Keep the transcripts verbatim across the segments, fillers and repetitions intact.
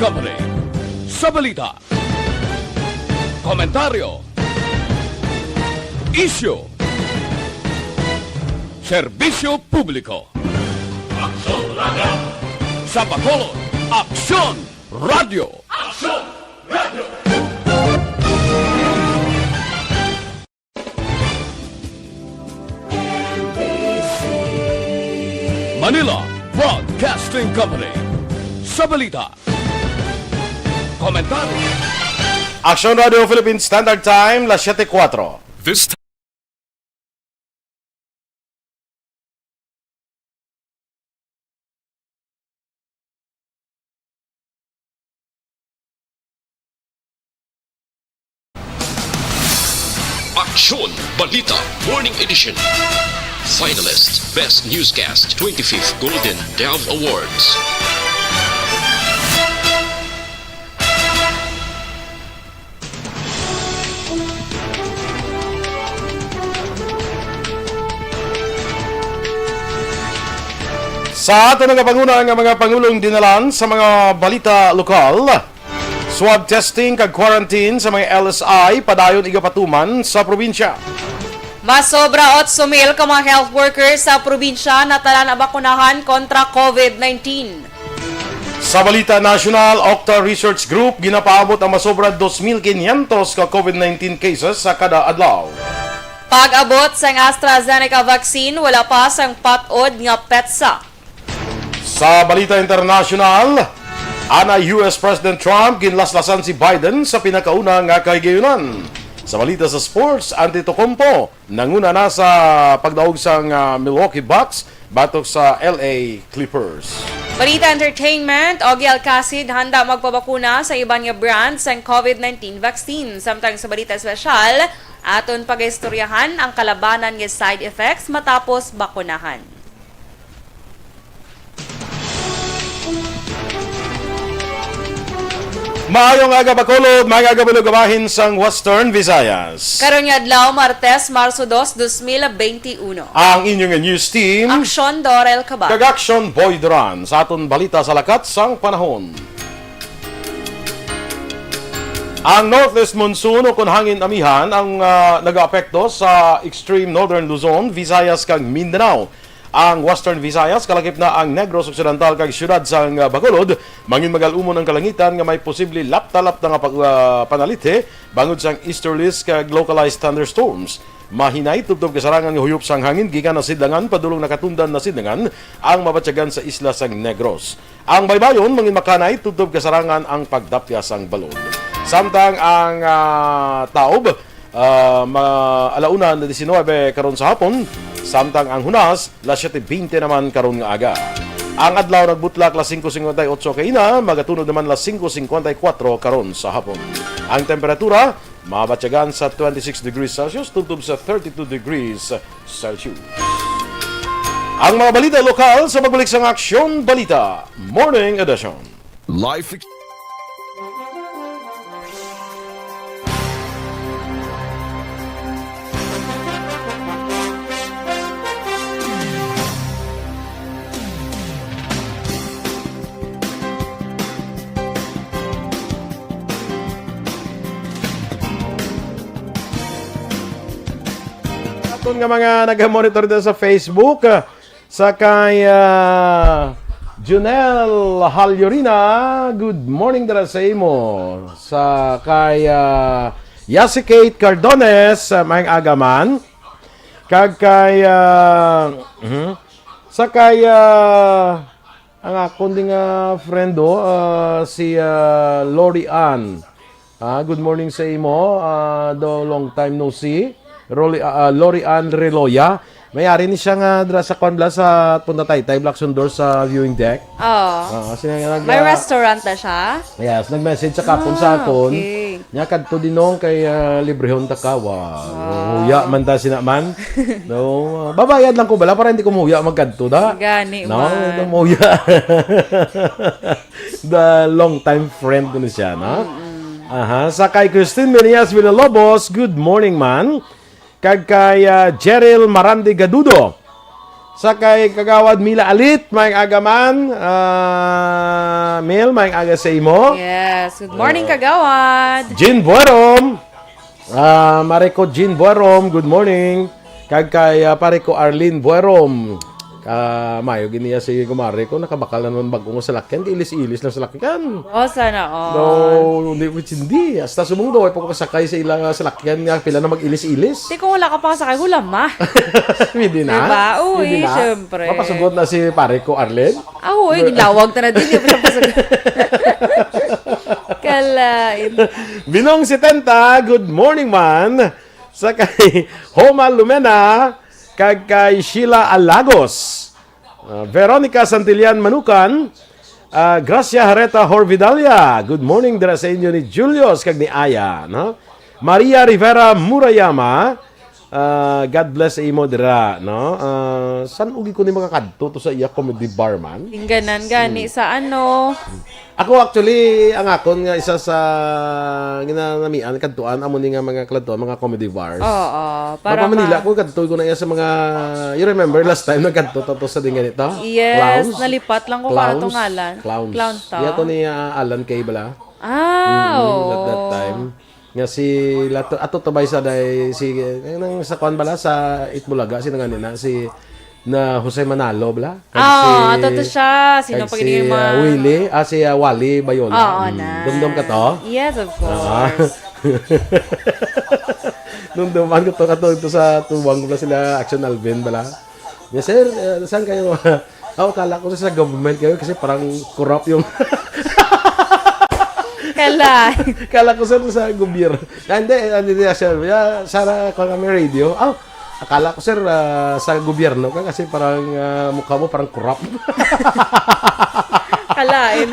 Company. Sa balita, komentaryo, isyu, serbisyo publiko. Aksyon Radio! Sa Bacolod, Aksyon Radio! Aksyon Radio! Manila Broadcasting Company. Sa balita, komentaryo. Aksyon Radio Philippine Standard Time, las siete cuatro. This Aksyon Balita Morning Edition. Finalist, Best Newscast, twenty-fifth Golden Dove Awards. Sa aton nga panguna nga mga pangulong dinalan sa mga balita lokal, swab testing kag quarantine sa mga L S I padayon igapatuman sa probinsya. Masobra otso mil ka mga health workers sa probinsya na tanan nabakunahan kontra COVID nineteen. Sa balita nasyonal, Octa Research Group ginapaabot ang masobra dos mil quinientos ka COVID nineteen cases sa kada adlaw. Pag-abot sang AstraZeneca vaccine, wala pa sang pat-od nga petsa. Sa balita internasyonal, anay U S President Trump ginlaslasan si Biden sa pinakauna nga kahigayunan. Sa balita sa sports, Antetokounmpo nanguna na sa pagdaog sang, ah, Milwaukee Bucks batok sa L A Clippers. Balita entertainment, Ogie Alcacid handa magpabakuna sa iban nga brand sang COVID nineteen vaccine. Samtang sa balita espesyal, aton pagaistoryahan ang kalabanan nga side effects matapos bakunahan. Maayong aga, Bacolod, mga aga, Bacolod, bahin sang Western Visayas. Karon nga adlaw, Martes, Marso dos, dos mil benti uno. Ang inyong news team, Aksyon Dorel Cabal. Kag Aksyon Boy Duran sa aton balita sa lakat sang panahon. Ang northeast monsoon o kon hangin amihan ang, ah, nagaapekto sa extreme northern Luzon, Visayas kag Mindanao. Ang Western Visayas, kalakip na ang Negros Occidental kag siyudad sang, ah, Bacolod, manginmagal-umon ang kalangitan nga may posible lapta-lapta nga pag-, ah, panalithi bangod sang easterlies kag localized thunderstorms. Mahinay tubtob kasarangan nga huyop sang hangin gikan na sidlangan padulong nakatundan na sidlangan ang mabatyagan sa isla sang Negros. Ang baybayon manginmakanay tubtob kasarangan ang pagdapya sang balod. Samtang ang, ah, taob, ah, ma-, alauna na diecinuebe karon sa hapon, samtang ang hunas, las siete veinte naman karon nga aga. Ang adlaw nagbutlak las singko singkwenta y otso kaina, magatunod naman las singko singkwenta y kuwatro karon sa hapon. Ang temperatura, mabatyagan sa twenty-six degrees Celsius tubtob sa thirty-two degrees Celsius. Ang mga balita lokal sa pagbalik sang Aksyon Balita Morning Edition. Life ex- Aton nga mga naga-monitor dito sa Facebook, ah, sa kay, ah, Junel Halyurina, good morning dira sa imo. Sa kay, ah, Yasi Kate Cardones, ah, maayong aga man. Kag kay, ah, mhm. Sa kay, ah, ang akon din nga friend, oh, ah, si, ah, Lori Ann. Ah, good morning sa imo. Ah, daw long time no see. Rolly, ah, ah, Lori Ann Reloya. May ari ni siya nga dra sa kwan bala sa Punta Taytay, Black Sundor sa viewing deck. Oo. Ah, sino nga nag-, May ah, restaurant na siya? Yes, nag-message sa kapon sa Ah, akon. Okay. Nya kadto dinong kay, ah, librehon ta ka. Wow. Wow. Huya man ta sina man. No, ah, babayad lang ko bala para hindi ko mahuya magkadto da. Gani No, man. Hindi mahuya. The long time friend ko na siya, no? Mm-mm. Aha, sa kay Christine Menias Villalobos, good morning, man. Kag kay, ah, Jeril Marandi Gadudo, Sa kay Kagawad Mila Alit, maayong aga man. Ah, Mil, maayong aga sa imo. Yes. Good morning, Ah, Kagawad. Jean Buerom. Ah, Mare ko Jean Buerom, good morning. Kag kay, ah, pare ko Arlene Buerom. Ah, mayo gid niya si kumare ko, nakabakal na naman bag-o nga salakyan, ilis-ilis lang salakyan. Oh, sana all. No, hindi, which hindi. Hasta subong daw, ay pa ko kasakay sa ilang, ah, salakyan nga, pila na mag-ilis-ilis. Di, kung wala ka pa kasakay, hula ma. Hindi na. Diba? Uy, Hindi na. Syempre. Mapasugot na si pare ko, Arlene. Ah, uy, Mer- ginlawag ta na din, di pa siya pasag-, Kalain. Binong setenta, good morning, man. Sa kay Homa Lumena, kag kay Sheila Alagos. Ah, Veronica Santillan Manukan, ah, Gracia Hareta Horvidalia. Good morning dira sa inyo ni Julius kag ni Aya, no? Maria Rivera Murayama, ah, God bless sa imo dira, no? Ah, san ugi ko ni makakadto to sa iya comedy bar man? Tingganan gani Hmm. sa ano? Ako, actually, ang akon nga isa sa ginanamian, kadtuan, amo ni nga mga kadtuan, mga comedy bars. Oo, para Papa Manila ma- ko, kadto ko na iya sa mga, you remember last time nagkadto to, to sa din ganito? Yes, Clowns? Nalipat lang ko Clowns? Karatong ngalan. Clowns. Clowns to. Iya to ni, ah, Alan Kay bala. Ah, Mm, oo. At that time. Nga si Lato, ato to bay sa day, si, eh, nang sa kwan bala, sa Itbulaga, sino nga nina, si na Jose Manalo, bala? Kag Ah, si, ato to siya. Sino kag pa si, gini yung ah, mga Willie? Ah, si, ah, Wally Bayola. Oo, Mm. na. Dumdum ka to? Yes, of Ah. course. Dumduman ko to, kato, ito sa tuwang ko na sila, Action Alvin, bala? Yes, sir. Eh, saan kayo? Ako, kala ko sa government kayo kasi parang corrupt yung Kala. Kala ko, sir, sa gobyerno. Ah, hindi, ah, hindi, sir. Yeah, sa, kung kami radio. Oh, akala ko, sir, ah, sa gobyerno ka kasi parang, ah, mukha mo parang corrupt. Kalain.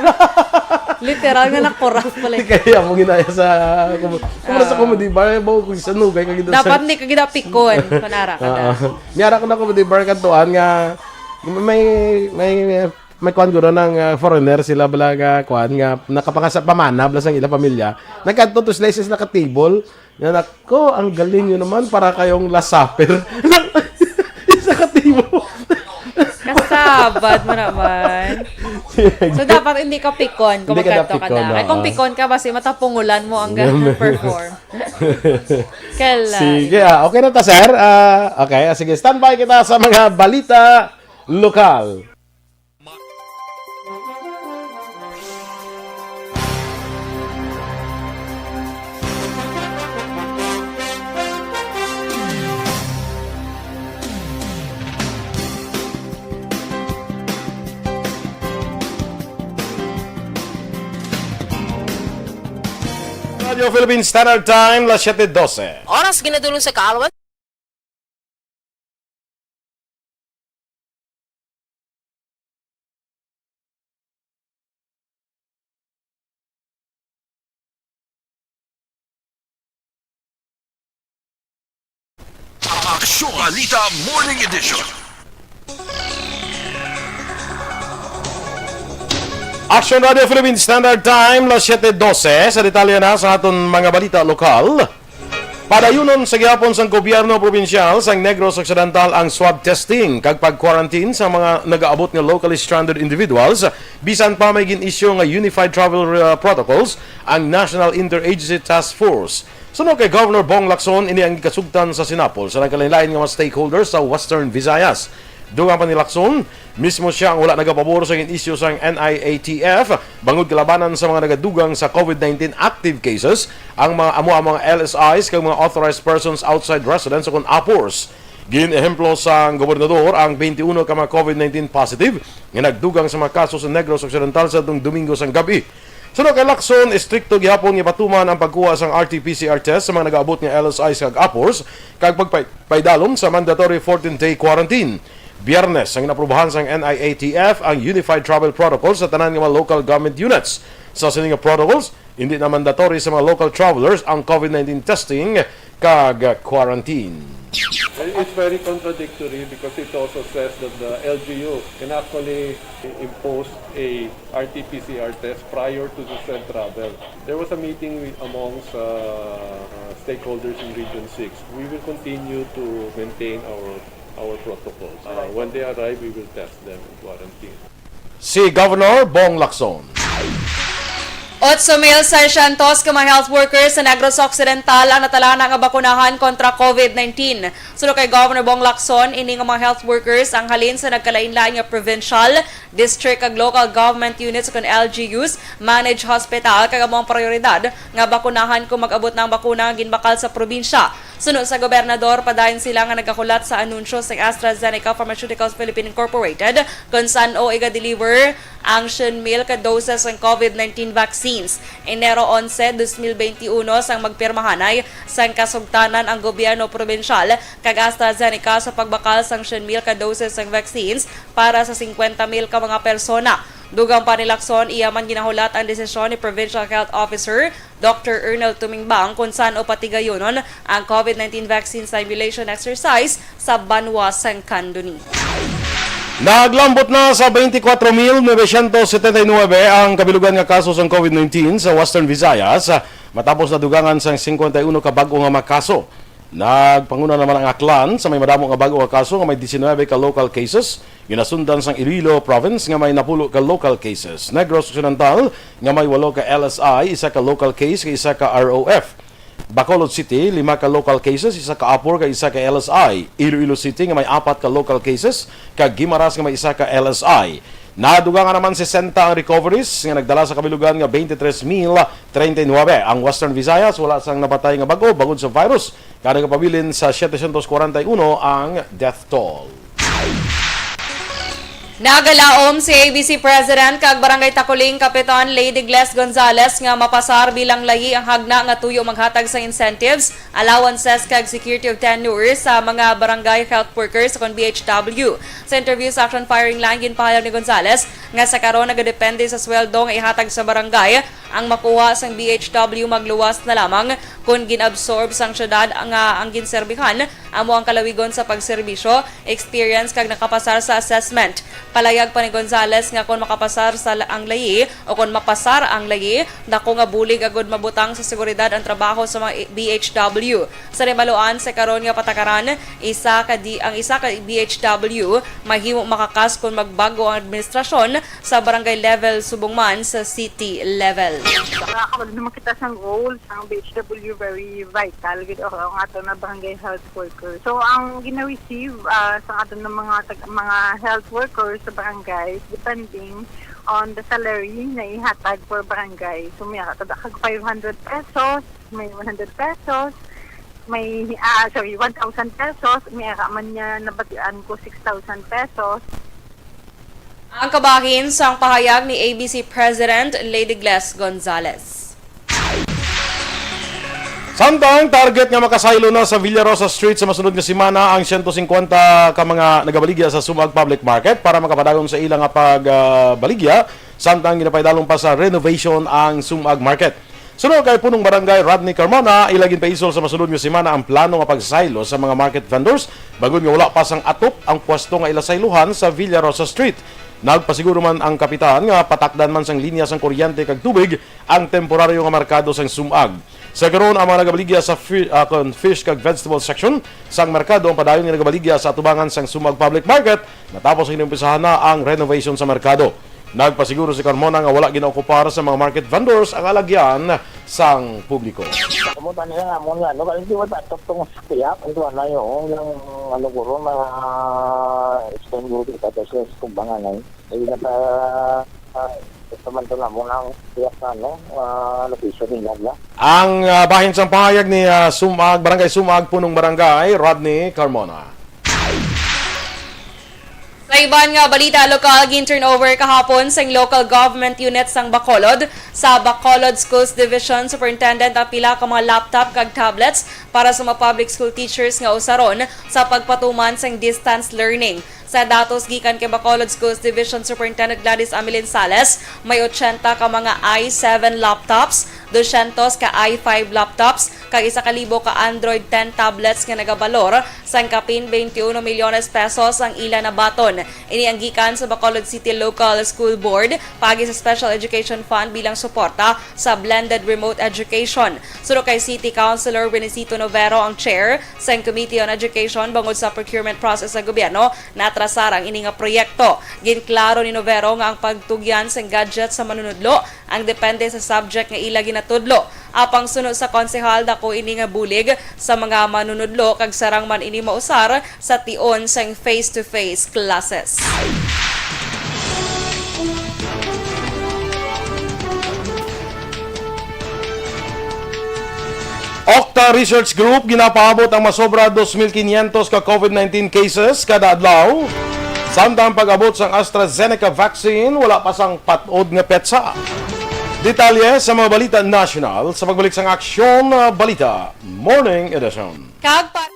Literal nga na-corrupt pala. Kaya mo ginaya sa, kum-, kumara sa Ah. comedy bar, eh, bawo kung sa nugay ka gid, Dapat sir. Hindi ka gid apikon, kunara ka Ah, na. ah. Miyara ko na comedy bar kantuan nga may, may, may kuan guro ng, ah, foreigner sila bala nga kuan nga nakapangasa pamana bala sang ila pamilya. Nagkadto to sila sa naka-table. Nga, "Nako, ang galing nyo naman, para kayong Last Supper." Isa ka table. Kasabad mo naman. So, dapat hindi ka pikon kung Hindi ka magkadto ka napikon, na. Ay, kung oo. pikon ka, basi matapungulan mo ang Yan. perform. Kala. Sige, ah, okay na ta, sir. Ah, okay, ah, sige, standby kita sa mga balita lokal. Radio Philippine Standard Time, las siete doce. Oras ginadulong sa kaalaman. Aksyon Balita Morning Edition. Action Radio Philippine Standard Time, las siete doce. Sa detalye na sa aton mga balita lokal. Padayunon sa gihapon sang gobyerno probinsyal sang Negros Occidental ang swab testing kag pag-quarantine sa mga nagaabot nga locally stranded individuals, bisan pa may gin-issue nga unified travel, uh, protocols ang National Interagency Task Force. Suno kay Governor Bong Lacson, ini ang ikasugtan sa sinapol sa nagkalain-lain nga mga stakeholders sa Western Visayas. Dugang pa ni Lacson, mismo siya ang wala nagapabor sa gin-issue sang N I A T F bangod kalabanan sa mga nagadugang sa COVID nineteen active cases, ang mga amo ang mga L S Is kag mga authorized persons outside residence ukon apors. Gin-ehemplo sang gobernador ang twenty-one ka mga COVID nineteen positive nga nagdugang sa mga kaso sa Negros Occidental sa atong Domingo sang gabi. Suno kay Lacson, estrikto gihapon nga patuman ang pagkuha sang R T P C R test sa mga nagaabot nga L S Is kag apors kag pagpay-, paidalom sa mandatory fourteen-day quarantine. Biyernes, ang inaprubahan sang N I A T F ang Unified Travel Protocol sa tanan nga mga local government units. Sa sini nga protocols, hindi na mandatory sa mga local travelers ang COVID nineteen testing kag quarantine. It's very contradictory because it also says that the L G U can actually impose a R T P C R test prior to the said travel. There was a meeting with, amongst, uh, uh, stakeholders in Region six. We will continue to maintain our our protocols. Uh, when they arrive, we will test them in quarantine. Si Governor Bong Lacson. Otso mil seiscientos ka mga health workers sa Negros Occidental ang natalana nga bakunahan kontra COVID nineteen. Suno kay Governor Bong Lacson, ini nga mga health workers ang halin sa nagkalain-lain nga provincial, district kag local government units kon L G Us, managed hospital, kag amo ang prioridad nga bakunahan kung mag-abot na ang bakuna nga ginbakal sa probinsya. Suno sa gobernador, padayon sila nga nagahulat sa anunsyo sang AstraZeneca Pharmaceuticals Philippines Incorporated kon san-o iga-deliver ang siyam mil ka doses sang COVID nineteen vaccines. Enero onse, dos mil beintiuno sang magpirmahanay sang kasugtanan ang gobyerno probinsyal kag AstraZeneca sa pagbakal sang siyam mil ka doses sang vaccines para sa singkwenta mil ka mga persona. Dugang pa ni Lacson, iya man ginahulat ang desisyon ni Provincial Health Officer Doctor Ernel Tumingbang kon san-o patigayunon ang COVID nineteen vaccine simulation exercise sa banwa sang Candoni. Naglambot na sa twenty-four mil novecientos setenta y nuebe ang kabilugan nga kaso sang COVID nineteen sa Western Visayas, matapos nadugangan sang singkwenta y uno ka bag-o nga mga kaso. Nagpanguna naman ang Aklan sa may madamo nga bag-o nga kaso nga may diecinuebe ka local cases, ginasundan sang Iloilo Province nga may napulo ka local cases. Negros Occidental nga may walo ka L S I, isa ka local case, kag isa ka R O F. Bacolod City, lima ka local cases, isa ka APOR kag isa ka L S I. Iloilo City nga may apat ka local cases, kag Guimaras nga may isa ka L S I. Nadugangan naman sesenta ang recoveries nga nagdala sa kabilugan nga twenty-three mil treinta y nuebe. Ang Western Visayas wala sang napatay nga bag-o bangod sa virus, kag nagapabilin sa setecientos kwarenta y uno ang death toll. Nagalaom si A B C President kag Barangay Takuling Kapitan Lady Gles Gonzales nga mapasar bilang layi ang hagna nga tuyo maghatag sa incentives, allowances kag security of tenure sa mga barangay health workers kon B H W. Sa interview sa Action Firing Line, ginpahayag ni Gonzales nga sa karon nagadepende sa sweldo nga ihatag sa barangay ang makuha sang B H W, magluwas na lamang kon gin-absorb sang syudad nga ang ginserbihan amo ang kalawigon sa pagserbisyo, experience kag nakapasar sa assessment. Palayag pa ni Gonzales nga kon makapasar sa la- ang layi o kon mapasar ang layi, dako nga bulig agud mabutang sa seguridad ang trabaho sa mga B H W. Sa nahibaluan sa karon nga patakaran, isa ka di, ang isa ka B H W mahimo makakas kon magbag-o ang administrasyon sa barangay level subong man sa city level. Nakakabalo naman kita sang role sang B H W, very vital gid ang ato na barangay health worker. So ang gina-receive ah, sa ato ng mga tag- mga health workers sa barangay, depending on the salary na ihatag per barangay. So may kag five hundred pesos, may one hundred pesos, may ah sorry, one thousand pesos, may ara man niya nabatian ko six thousand pesos. Ang kabahin sang pahayag ni A B C President Lady Gles Gonzales. Samtang target nga makasaylo na sa Villarosa Street sa masunod nga semana ang siyento singkwenta ka mga nagabaligya sa Sumag Public Market para makapadayon sa ila nga pagbaligya, samtang ginapaidalom pa sa renovation ang Sumag Market. Suno kay Punong Barangay Rodney Carmona, ila ginpaisol sa masunod nga semana ang plano nga pagsaylo sa mga market vendors bangod nga wala pa sang atop ang pwesto nga ila sayluhan sa Villarosa Street. Nagpasiguro man ang kapitan nga patakdan man sang linya sang kuryente kag tubig ang temporaryo nga merkado sang Sumag. Sa karon, ang mga nagabaligya sa fi- ah, kon fish kag vegetable section sang merkado ang padayon nga nagabaligya sa atubangan sang Sumag Public Market matapos nga inumpisahan na ang renovation sa merkado. Nagpasiguro si Carmona nga wala ginaokupar sa mga market vendors ang alagyan sang publiko. Kamutan niya nga mo nga, no, kasi di ba dapat tong kaya, ang tuwa na yung, yung, ano ko ron, mga extend ko dito, tapos yung kumbangan ay, ay nata, ah, ito man to na mo ng tiyak na, no, ah, location nila, bla. Ang ah, bahin sang pahayag ni ah, Sumag, Barangay Sumag, Punong Barangay, Rodney Carmona. Sa iban nga balita lokal, gin-turnover kahapon sang local government unit sang Bacolod sa Bacolod Schools Division Superintendent ang pila ka mga laptop kag tablets para sa mga public school teachers nga usaron sa pagpatuman sang distance learning. Sa datos gikan kay Bacolod Schools Division Superintendent Gladys Amelin Sales, may ochenta ka mga i seven laptops, dosyentos ka i five laptops, kag isa ka libo ka Android ten tablets nga nagabalor sang kapin twenty-one milyones pesos ang ila nabaton. Ini ang gikan sa Bacolod City Local School Board paagi sa Special Education Fund bilang suporta sa blended remote education. Suno kay City Councilor Renesito Novero ang chair sang Committee on Education bangod sa procurement process sa gobyerno, natrasar ang ini nga proyekto. Ginklaro ni Novero nga ang pagtugyan sang gadget sa manunudlo ang depende sa subject nga ila ginatudlo. Apang suno sa konsehal, dako ini nga bulig sa mga manunudlo kag sarang man ini mausar sa tion sang face-to-face classes. Octa Research Group ginapaabot ang masobra dos mil quinientos ka COVID nineteen cases kada adlaw, samtang pag-abot sang AstraZeneca vaccine wala pa sang patod nga petsa. Detalye sa mga balita nasyonal sa pagbalik sang Aksyon, ah, Balita Morning Edition. Kag pa-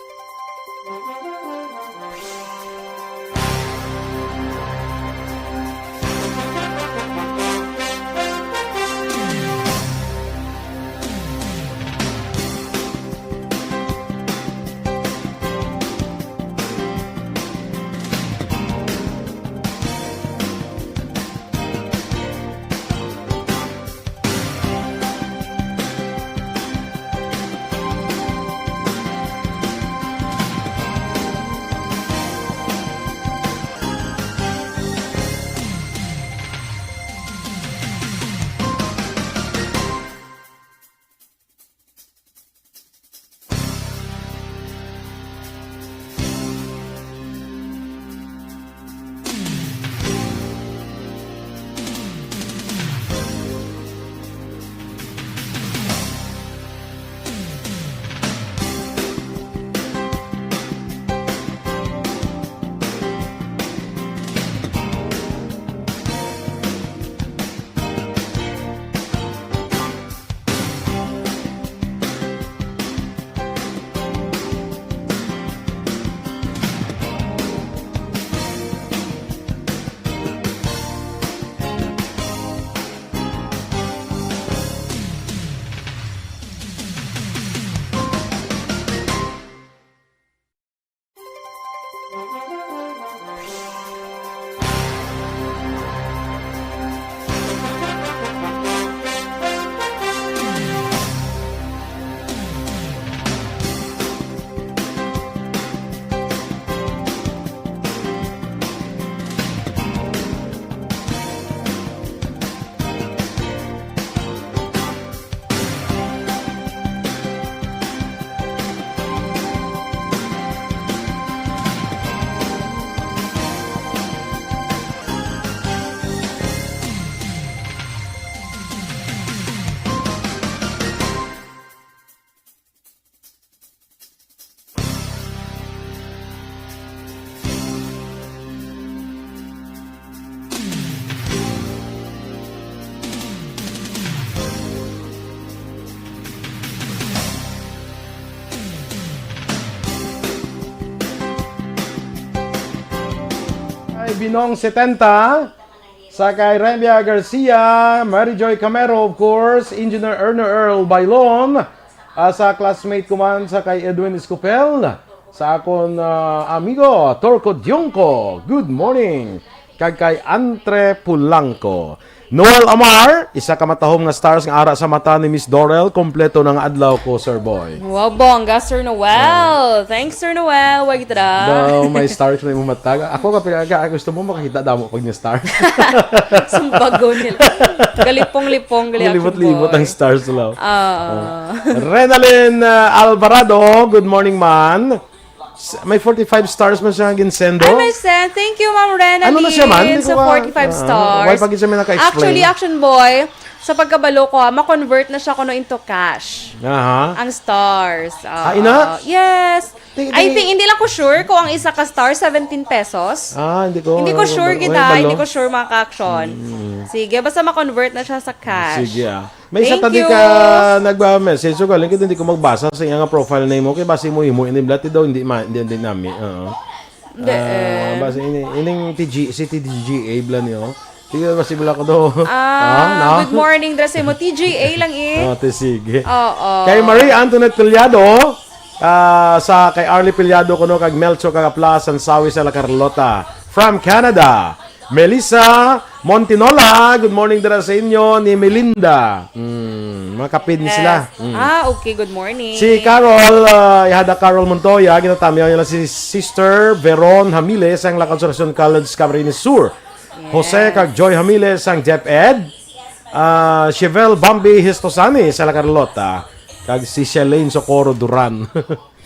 Ay, Binong setenta, sa kay Rembia Garcia, Mary Joy Camero, of course, Engineer Erno Earl Bailon, ah, sa classmate ko man sa kay Edwin Escopel, sa akon, ah, amigo Torco Diongco, good morning, kag kay Antre Pulangco. Noel Amar, isa ka matahom nga stars nga ara sa mata ni Miss Dorel, kompleto na nga adlaw ko, Sir Boy. Wow, bongga, Sir Noel. Ah. Thanks, Sir Noel. Wag ito na. Daw, may stars na imong mata. Ako ka, pila ka, gusto mo makakita damo pag niya stars? Sumbagon nila. Galipong-lipong, gali, Action Libot-libot Boy. Ang stars, love. Ah. Ah. Renalyn, ah, Alvarado, good morning, man. S-, may forty-five stars man siya ginsendo. Ay, may send. Thank you, Ma'am Renalyn, Ano na siya, man? Hindi ko sa ka-, forty-five ah, stars. Why pa gid siya may naka-explain? Actually, Action Boy, sa pagkabalo ko, ah, ma-convert na siya kuno into cash. Aha. Ang stars. Ah, ina? Oo. Yes. Ti-, I ti- think, hindi lang ko sure kung ang isa ka star, seventeen pesos. Ah, hindi ko, Hindi ko ano, sure wala kita, ko balo. Hindi ko sure, mga ka-action. Mm. Sige, basta ma-convert na siya sa cash. Sige, ah. May isa Thank tadi you. Ka nagba-message, so galing kita, hindi ko magbasa sa iyang profile name mo, kay basi mo imo, ini blat daw, hindi ma-, hindi, hindi nami. Oo. Hindi, Ah, eh. Basi ini, ining T G, si T G A bla niyo. Sige, masimula ko do. Ah, Ah, no? Good morning, dra sa imo. T G A lang eh. Ah, te, sige. Oo. Kay Marie Antoinette Piliado, ah, sa kay Arlie Piliado kuno kag Melchor kag Apla Sansawi sa La Carlota. From Canada, Melissa Montinola, good morning dira sa inyo ni Melinda. Mm, mga kapid ni Yes. sila. Mm. Ah, okay. Good morning. Si Carol, ah, ihada Carol Montoya, ginatamyaw niya lang si Sister Veron Hamile sang La Consolacion College, Camarines Sur. Jose Yes. kag Joy Hamile sang DepEd. Ah, Chevel Bambi Histosani sa La Carlota. Kag si Shelane Socorro Duran.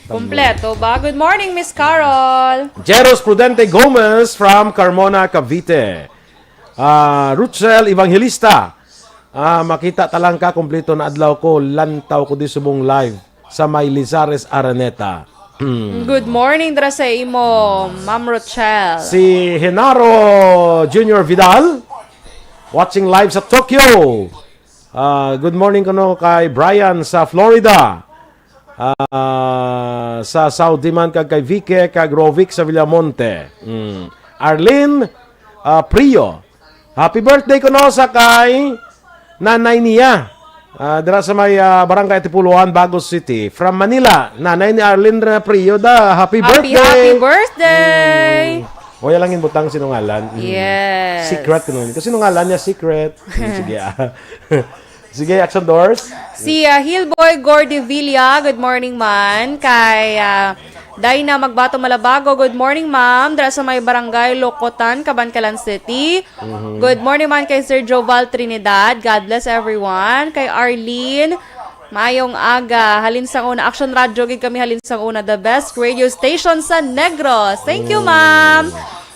Kompleto ba? Good morning, Miss Carol. Jeros Prudente Gomez from Carmona, Cavite. Ah, Ruchel Evangelista. Ah, makita talang ka kompleto na adlaw ko, lantaw ko di subong live sa may Lizares Araneta. Hmm. Good morning dra sa imo, Ma'am Rochelle. Si Genaro Junior Vidal, watching live sa Tokyo. Ah, good morning kuno kay Brian sa Florida. Ah, sa Saudi man kag kay Vicky kag Rovic sa Villamonte. Mm. Arlene, ah, Prio. Happy birthday kuno sa kay nanay niya. Ah, dira sa may, ah, Barangay Antipolo one, Bagos City. From Manila, nanay ni Arlene Prio da. Happy Happy, birthday! happy birthday! Mm. Wala lang yung butang sinungalan. Mm. Yes. Secret kuno. Kasi sinungalan niya, secret. Mm, sige, ah. Sige, action doors. Si, ah, Hillboy Gordevilla, good morning man. Kay, ah, Dina Magbato Malabago, good morning, ma'am. Dira sa may barangay Locotan, Kabankalan City. Mhm. Good morning man kay Sir Joval Trinidad. God bless everyone. Kay Arlene, maayong aga. Halin sang una, Action Radio gid kami halin sang una, the best radio station sa Negros. Thank you, Oh. ma'am.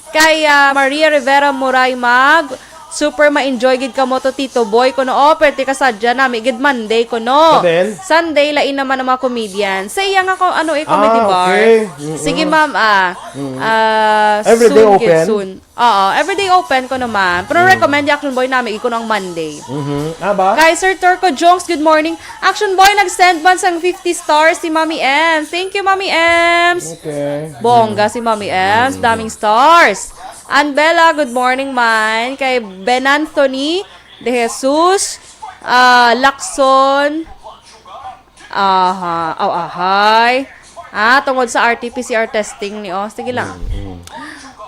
Kay, ah, Maria Rivera Muray Mag, super ma-enjoy gid kamo to, Tito Boy, kuno, oh, perte ka sadya nami gid Monday, kuno. Ka din? Sunday, lain naman ang mga comedian. Sa iya nga ko, ano, eh, comedy Ah, bar. okay. Mm-mm. Sige, ma'am, ah, Mm-mm. ah, Everyday soon gid, open? soon. Oo, everyday open ko naman. Pero Mm. recommend ni Action Boy nami, kuno ang Monday. Mhm. Ah, ba? Kay Sir Turco Jones, good morning. Action Boy, nag-send man sang fifty stars si Mami Ems. Thank you, Mami Ems. Okay. Bongga si Mami Ems. Mm. Daming stars. Ann Bella, good morning man. Kay Ben Anthony De Jesus, ah, Lacson, Aha, aw, ahay. Ah, tungod sa R T P C R testing ni, oh. Sige lang. Mm, mm.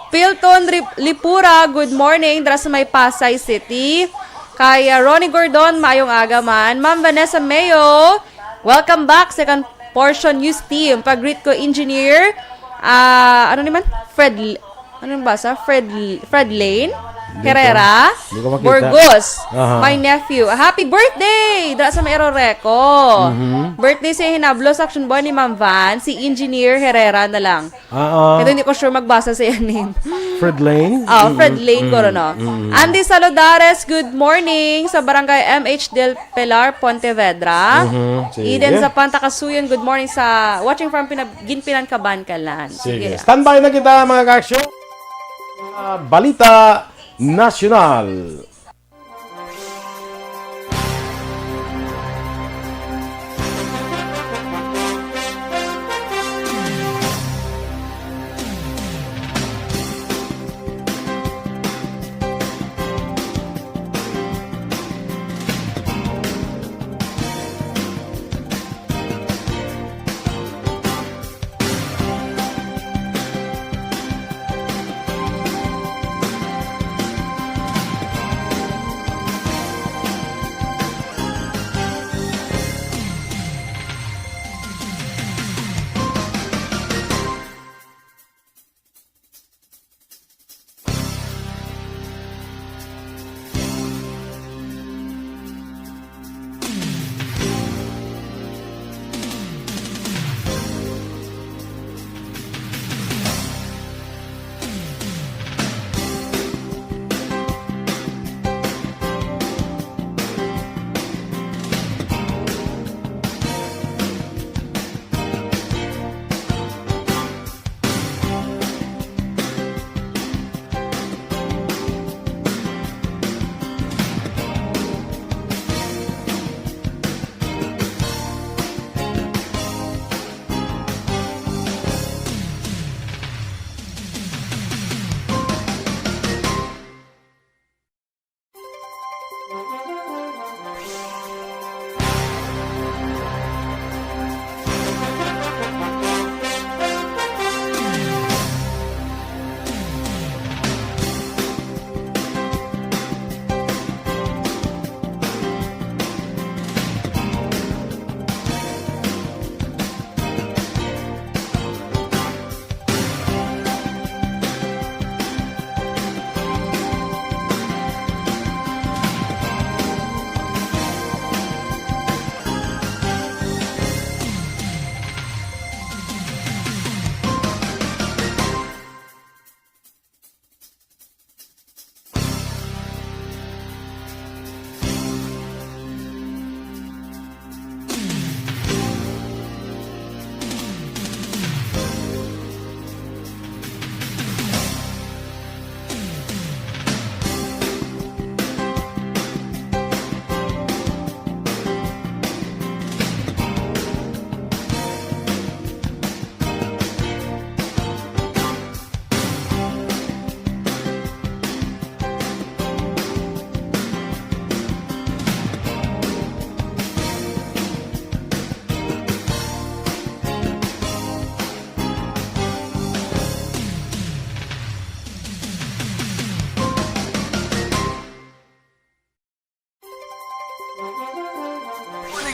Pilton Rip-, Lipura, good morning. Dira sa may Pasay City. Kay, ah, Ronnie Gordon, maayong aga man. Ma'am Vanessa Mayo, welcome back. Second portion news team. Pag-greet ko, engineer. Ah, ano ni man? Fred L-, ano yung basa? Fred L-, Fred Lane? Dito. Herrera? Hindi ko makita. Burgos. Aha. My nephew. Happy birthday! Dira sa may Eroreco. Mhm. Birthday sa hinablo sa Action Boy ni Ma'am Van, si Engineer Herrera na lang. Ah, ah. Kaya hindi ko sure magbasa sa iya name. Fred Lane? Ah, Fred Mm, Lane, mm, guro, no? mm. Andy Saludares, good morning sa Barangay M H Del Pilar, Pontevedra. Mhm, sige. Eden Zapanta Kasuyon, good morning sa watching from Pinab-, Ginpinan, Kabankalan. Sige. Sige. Standby na kita, mga ka-action. Ah, Balita Nasyonal.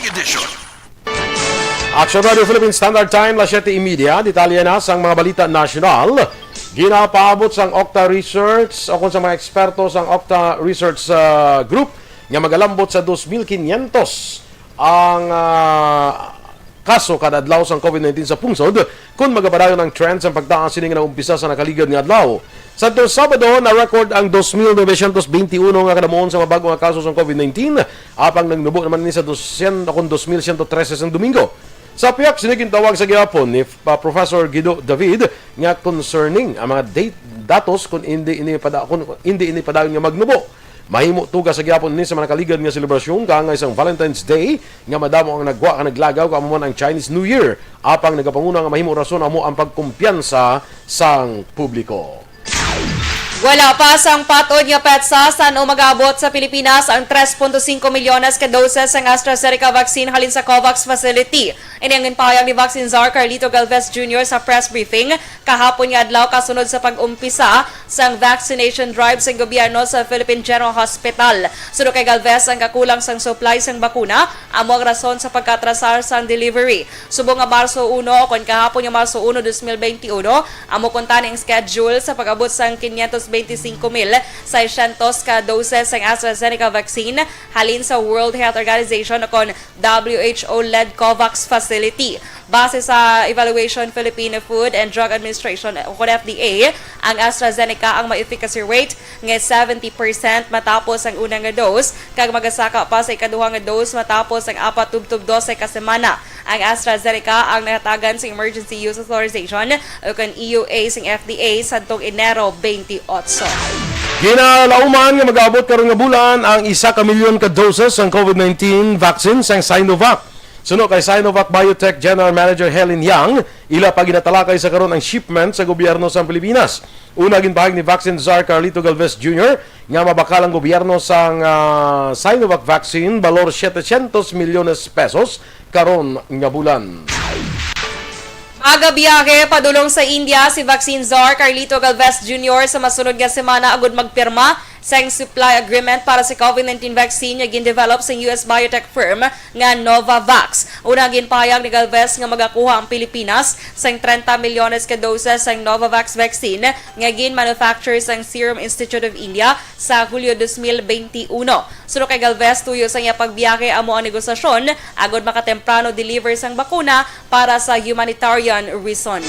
Edition. Action Radio Philippine Standard Time, las siete y media. Detalye na sang mga balita nasyonal. Ginapaabot sang Octa Research o kung sa mga eksperto sang Octa Research, ah, Group nga magalambot sa dos mil quinientos ang, ah, kaso kada adlaw sang COVID nineteen sa pungsod, kun magapadayon ang trend sang pagtaas sini nga nag-umpisa sa nakaligad nga adlaw. Sadto Sabado, na-record ang dos mil novecientos veintiuno nga kadamuon sa mga bag-o nga kaso sang COVID nineteen, apang nagnubo naman ini sa dosyen, o kon dos mil siyento trese sang Domingo. Sa pihak sini, gintawag sa gihapon ni, uh, Professor Guido David nga concerning ang mga date, datos kun hindi ini pada-, kun hindi ini padayon nga magnubo. Mahimo tuga sa gihapon ini sa mga nakaligad nga selebrasyon, kaangay sang Valentine's Day, nga madamo ang nagwa kag naglagaw, kamo man ang Chinese New Year. Apang nagapanguna nga mahimo rason amo ang pagkumpiyansa sang publiko. Wala pa sang patod nga petsa san-o mag-abot sa Pilipinas ang tres punto singko milyones ka doses sang AstraZeneca vaccine halin sa COVAX facility. Ini ang ginpahayag ni Vaccine Czar Carlito Galvez Junior sa press briefing kahapon nga adlaw, kasunod sa pag-umpisa sang vaccination drive sang gobyerno sa Philippine General Hospital. Suno kay Galvez, ang kakulang sang supply sang bakuna amo ang rason sa pagkaatrasar sang delivery. Subong nga Marso uno, o kon kahapon nga Marso uno, dos mil beintiuno, amo kuntani ang schedule sa pag-abot sang quinientos veinticinco mil seiscientos ka doses sang AstraZeneca vaccine halin sa World Health Organization o kon W H O-led COVAX facility. Base sa evaluation, Philippine Food and Drug Administration o kon F D A, ang AstraZeneca ang may efficacy rate nga seventy percent matapos ang una nga dose, kag magasaka pa sa ikaduha nga dose matapos ang apat tubtob dose ka semana. Ang AstraZeneca ang nahatagan sa emergency use authorization o kon E U A sang F D A sadtong Enero twenty-eight. Ginalauman nga mag-abot karon nga bulan ang isa ka milyon ka doses sang COVID nineteen vaccine sang Sinovac. Suno kay Sinovac Biotech General Manager Helen Yang, ila pa ginatalakay sa karon ang shipment sa gobyerno sang Pilipinas. Una, ginpahayag ni Vaccine Czar Carlito Galvez Junior nga mabakal ang gobyerno sang, ah, Sinovac vaccine balor setecientos milyones pesos karon nga bulan. Magabiyahe padulong sa India si Vaccine Czar Carlito Galvez Junior sa masunod nga semana agud magpirma sang supply agreement para sa COVID nineteen vaccine nga gindevelop sang U S biotech firm nga Novavax. Una, ginpahayag ni Galvez nga magakuha ang Pilipinas sang trenta milyones ka doses sang Novavax vaccine nga gin-manufacture sang Serum Institute of India sa Hulyo dos mil beintiuno. Suno kay Galvez, tuyo sa iya pagbiyahe amo ang negosasyon agud makatemprano deliver sang bakuna para sa humanitarian reason.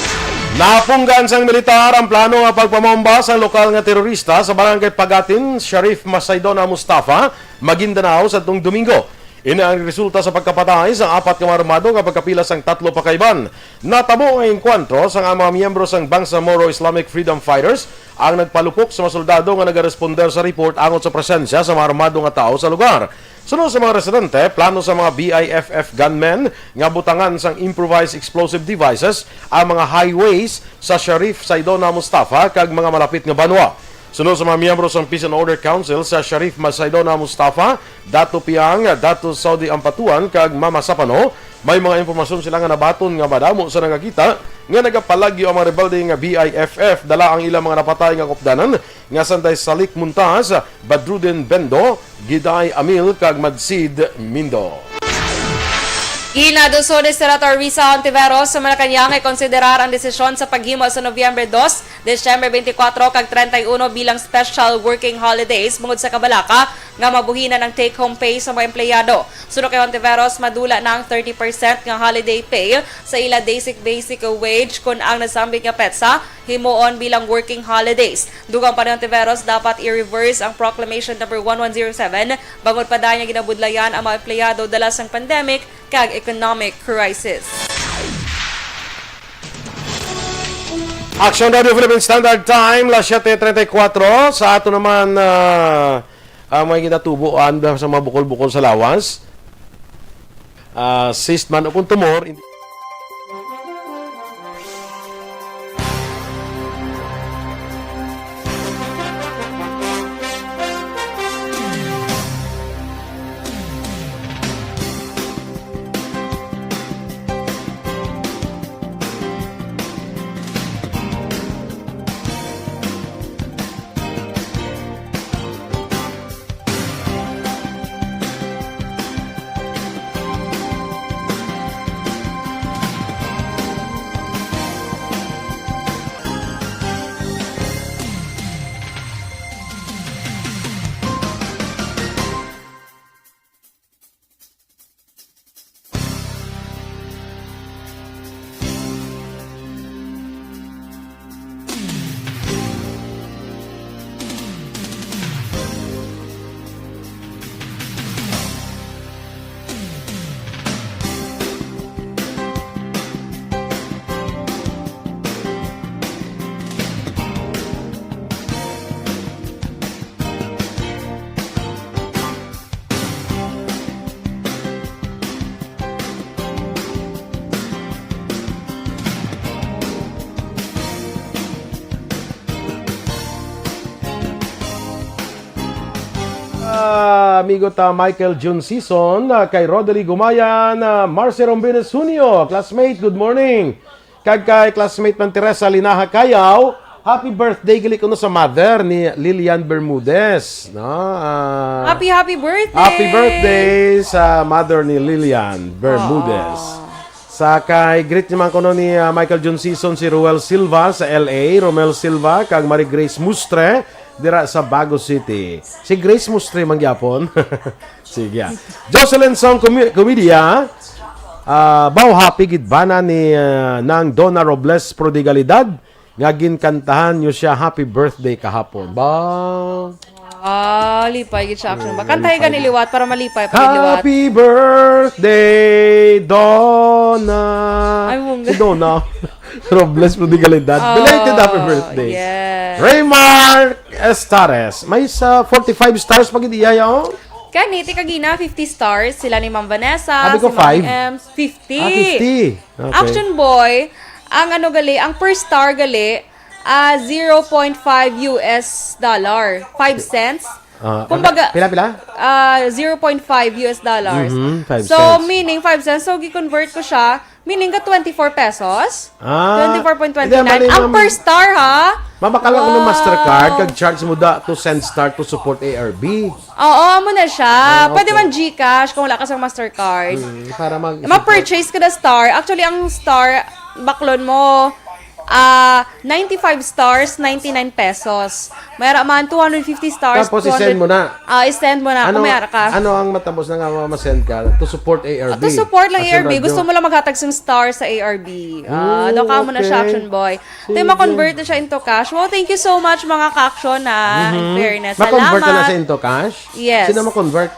Napunggan sang militar ang plano nga pagpamomba sang lokal nga terorista sa Barangay Pagatin, Sharif Masaydona Mustafa, Maguindanao, sadtong Domingo. Ini ang resulta sa pagkapatay sang apat ka mga armado nga pagkapila sang tatlo pa ka iban. Natabo ang engkwentro sang mga miyembro sang Bangsamoro Islamic Freedom Fighters ang nagpalupok sa mga soldado nga nagaresponder sa report angot sa presensya sa mga armado nga tawo sa lugar. Suno sa mga residente, plano sa mga B I F F gunmen nga butangan sang improvised explosive devices ang mga highways sa Sharif Saidona Mustafa kag mga malapit nga banwa. Suno sa mga miyembro sang Peace and Order Council sa Sharif Saidona Mustafa, Dato Piang, Dato Saudi Ampatuan, kag Mama Sapano, may mga impormasyon sila nga nabaton nga madamo sa nagakita nga nagapalagyo ang mga rebelde nga B I F F. Dala ang ilang mga napatay nga kaupdanan nga sanday Salik Muntas, Badrudin Bendo, Giday Amil, kag Madsid Mindo. Ginaduso ni Senator Risa Hontiveros sa Malacañang nga ikonsiderar ang desisyon sa paghimo sa Nobyembre dos, Disyembre twenty-four, kag treinta y uno bilang special working holidays bungod sa kabalaka nga mabuhinan ang take-home pay sa mga empleyado. Suno kay Hontiveros, madula na ang thirty percent nga holiday pay sa ila basic, basic wage kon ang nasambit nga petsa himuon bilang working holidays. Dugang pa ni Hontiveros, dapat i-reverse ang Proclamation Number one one zero seven, bangod pa dayon nga ginabudlayan ang mga empleyado dala sang pandemic kag economic crisis. Action Radio Philippine Standard Time, las siete treinta y cuatro. Sa ato naman, ah, ang mga ginatubo, anda sa mga bukol-bukol sa lawas. Ah, cyst man o kung tumor, hindi amigo ta Michael Jun Sison, ah, kay Rodely Gumayan, ah, Marcy Rombines Junio, classmate, good morning. Kag kay classmate man Teresa Linaha Kayaw, happy birthday gali kuno sa mother ni Lilian Bermudez, no? Ah, Happy, happy birthday! Happy birthday sa mother ni Lilian Bermudez. Sa kay greet naman kuno ni, ah, Michael Jun Sison si Ruel Silva sa L A, Romel Silva kag Marie Grace Mustre dira sa Bago City. Si Grace Mustre man gyapon. Sige, ah. Jocelyn Song Comi-, Comedia, ah, baw happy gid bana ni, ah, Nang Donna Robles Prodigalidad nga ginkantahan niyo siya happy birthday kahapon. Ba? Ah, lipay gid siya, action ba? Kantahi gani liwat para malipay pa gid liwat. Happy birthday, Donna. Ay, mong Si Donna Robles Prodigalidad. Oh, Belated happy birthday. Yes. Raymark Estares. May sa forty-five stars pa gid iya, oh. Kani, ti kagina, fifty stars. Sila ni Ma'am Vanessa, Abi ko si Ma'am five. Ems, fifty. Ah, fifty. Okay. Action Boy, ang ano gali, ang per star gali, ah, zero point five U S dollar. Five cents. Ah, Kumbaga, pila, pila? Ah, zero point five U S dollar. Mhm, five So, cents. Meaning, five cents. So, gi-convert ko siya, meaning ka twenty-four pesos. Ah, Twenty-four point twenty-nine. hindi, mali, Ang ma'am. per star, ha? Mabakal ang Wow. Mastercard, kag charge mo da to send star to support A R B. Oo, amo na siya. Ah, Pwede okay. man GCash kung wala ka sa Mastercard. Mm, para mag- Ma-purchase ka na star. Actually, ang star, baklon mo, ah, ninety-five stars, ninety-nine pesos. May ara man, two hundred fifty stars, Tapos, i-send two hundred mo na. Ah, i-send mo na kung Ano, may ara ka. ano ang matapos na nga ma-, ma-send ka? To support A R B. Ah, to support lang Action A R B. Radio. Gusto mo lang maghatag sing star sa A R B. Ah, Hmm, daw ka mo na siya, okay. Action Boy. Sige. Tayo ma-convert na siya into cash. Wow, thank you so much, mga ka-action, ha. In Mhm. fairness. Ma-convert na na Salamat. siya into cash? Yes. Sino ma-convert?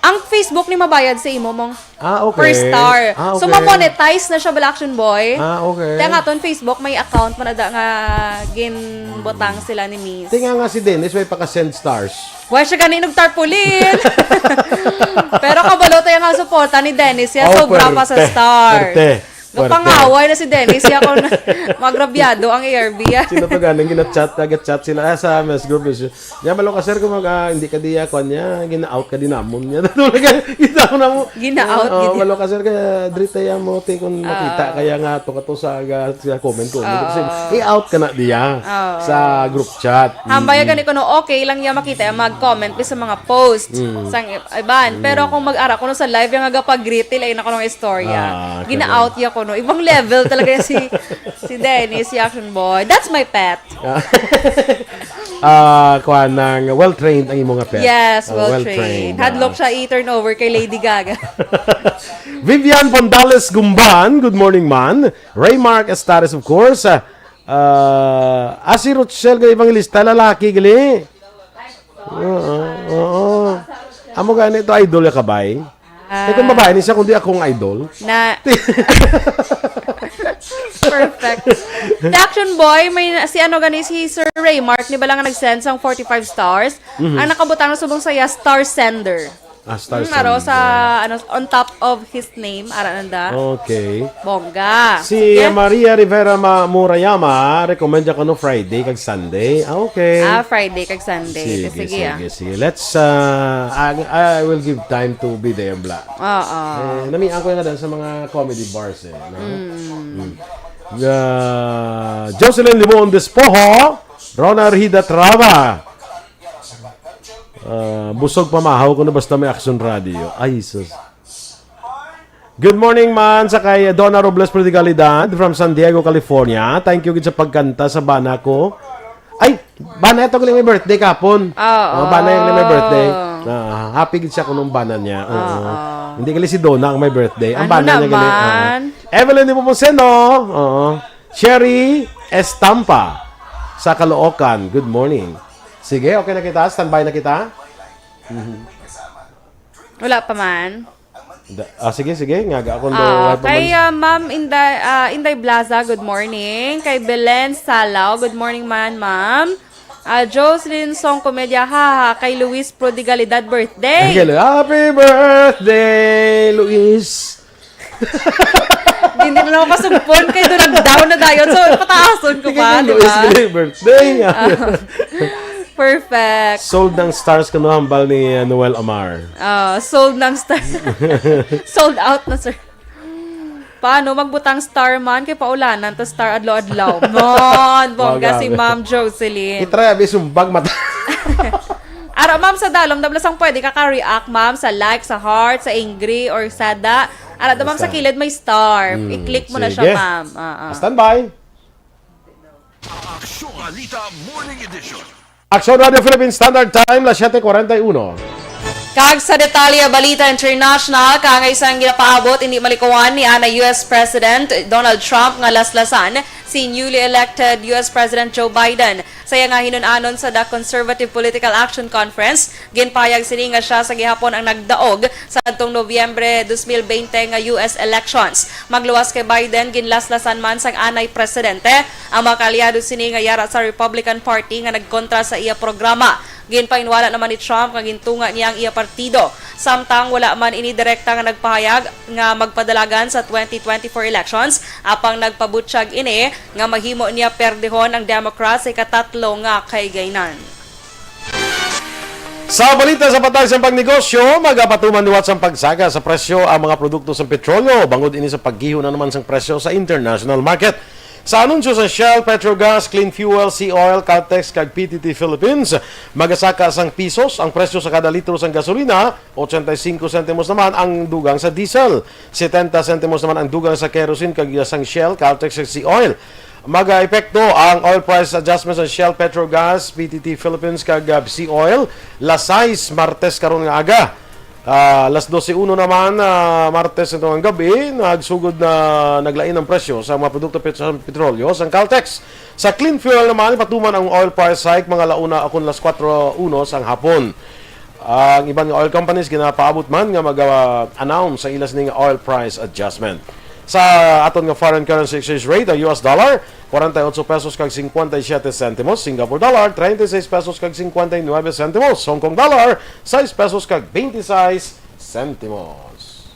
Ang Facebook ni mabayad sa imo mong Ah, okay. per star. Ah, So, okay. ma-monetize na siya, bala, Action Boy. Ah, okay. Kaya nga, ton Facebook, may account man ada nga ginbutang sila ni Miss. Tinga nga si Dennis, may paka-send stars. Wala siya ganin og tarpaulin. Pero kabalo tayo nga suporta ni Dennis, ya, Oh, sobra pa sa perte. star. Perte. Perte. Napangaway na si Dennis, ya, kung magrabyado ang A R B, ya. Sino to ganing gina-chat, nag-chat sila, ah, sa mess group, is, ya, malo ka, sir, kung mag, ah, hindi ka diya, kwan niya, gina-out ka din namon niya. Talaga, kita ko na mo. Gina-out, Ah, gid. malo ka, sir, kaya diri tayo mo, te, kung makita, Ah. kaya nga, to ka to sa, sa comment ko. Oo. Kasi, i-out ka na diya Oo. sa group chat. Hambay Mm. gani kuno, okay lang ya makita ya mag-comment sa mga post Mm. sang i-, iban. Pero Mm. kung mag-ara kuno sa live ya nga gapag-greet, lain na kuno nga istorya. Ah, Gina-out correct. ya kuno. Ibang level talaga ya si, si Dennis, si Action Boy. That's my pet. Ah, kuha nang well-trained ang imo nga pet. Yes, Oh, well-trained. well-trained. Hadlok Ah. siya i-turn over kay Lady Gaga. Vivian Pondales Gumban, good morning, man. Raymark Estares, of course. Ah, ah, ah, si Rochelle nga evangelista, lalaki, gali. Oo, oo. Amo gani to, idol ya kabay. Ah. Eh, kung babae ni siya, kundi akong idol. Na Perfect. The Action Boy, may na-, si ano gani, si Sir Raymark, ni ba lang nga nag-send sang forty-five stars? Mhm. Ang nakabutang na subong saya, star sender. Ah, star Hmm, aro sender. sa, ano, on top of his name, ara nanda. Okay. Bongga. Si Sige. Maria Rivera Ma-, Murayama, recommend niya kuno Friday kag Sunday. Ah, okay. Ah, Friday kag Sunday. Sige, Sige, ah. sige, sige. Let's, uh, I, I will give time to be there, bla. Oo. Eh, namian ko nga dan sa mga comedy bars, eh, no? Mm. Mm. Uh, Jocelyn Limon Despojo, Rona Rida Trava. Ah, busog pamahaw ko na basta may Action Radio. Ay, sus. Good morning, man, sa kay Donna Robles Prodigalidad from San Diego, California. Thank you gid sa pagkanta sa bana ko. Ay, bana ito gali may birthday kapon. Oo. Oh, bana yung may birthday. Ah, happy gid siya kung nung bana niya. Oo. Oo. Hindi gali si Donna ang may birthday. Ang Ano bana niya gali. naman? Oo. Evelyn Nepomuceno. Oo. Sherry Estampa sa Caloocan. Good morning. Sige, okay na kita. Standby na kita. Mhm. Wala pa man. Da-, ah, sige, sige. Nga, ako Ah, daw, kay, ah, Ma'am Inday, ah, Inday Blaza, good morning. Kay Belen Salao, good morning man, ma'am. Ah, Jocelyn Song Comedia, ha, ha, kay Luis Prodigalidad birthday. Ay, hello. Happy birthday, Luis. Hindi na lang ako kasugpon kay doon nag-down na dayon. So, pataason ko Sige, pa, kay di Luis, ba? Happy birthday. Ah. Perfect. Sold ng stars kuno, hambal ni uh, Noel Amar. Ah, sold ng star. Sold out na, sir. Paano magbutang star man kay paulanan ta star adlaw-adlaw? Mon, bongga Wag si ang- Ma'am Jocelyn. I-try abi sumbag mata. Ara, ma'am, sa dalom, dabla sang pwede ka ka-react, ma'am, sa like, sa heart, sa angry, or sada. Ara, da, ma'am, sa Basta. kilid may star. Mm, I-click mo na siya, sige. ma'am. Ah, ah. Standby. Aksyon Balita Morning Edition. Aksyon Radio Philippine Standard Time, las siete cuarenta y uno. Kag sa detalye, balita international, kaangay sang ginapaabot, hindi malikuan ni ana U S President Donald Trump nga laslasan si newly elected U S President Joe Biden. Sa iya nga hinun-anon sa The Conservative Political Action Conference, ginpahayag sini nga siya sa gihapon ang nagdaog sa adtong Nobyembre dos mil bente nga U S elections. Magluwas kay Biden, ginlaslasan man sang anay presidente ang mga kaalyado sini nga yara sa Republican Party nga nagkontra sa iya programa. Ginpainwala naman ni Trump nga gintunga niya ang iya partido, samtang wala man ini direkta nga nagpahayag nga magpadalagan sa twenty twenty-four elections, apang nagpabutyag ini nga mahimo niya perdehon ang Democrats sa ikatatlo nga kahigaynan. Sa balita sa patag sa pangnegosyo, magapatuman liwat sang pagsaka sa presyo ang mga produkto sa petrolyo, bangod ini sa paggiho na naman sang presyo sa international market. Sa anunsyo sa Shell, Petrogas, Clean Fuel, Sea Oil, Caltex, kag P T T Philippines, magasaka sang pisos ang presyo sa kada litro sang gasolina, ochenta y cinco sentimos naman ang dugang sa diesel, setenta sentimos naman ang dugang sa kerosene, kag sang Shell, Caltex, kag Sea Oil. Magaepekto ang oil price adjustment sa Shell, Petrogas, P T T Philippines, kag uh, Sea Oil, las sais Martes karon nga aga. Ah, las dose uno naman, ah, Martes nito nga gabi, nagsugod na naglain ang presyo sa mga produkto pet-, sa petrolyo sang Caltex. Sa Clean Fuel naman, ipatuman ang oil price hike mga launa akon las kuwatro uno sang hapon. Ang iban nga oil companies ginapaabot man nga mag-announce sa ila sini nga oil price adjustment. Sa aton nga foreign currency exchange rate, ang U S dollar, forty-eight pesos kag fifty-seven centimos, Singapore dollar, thirty-six pesos kag fifty-nine centimos, Hong Kong dollar, sais pesos kag twenty-six centimos.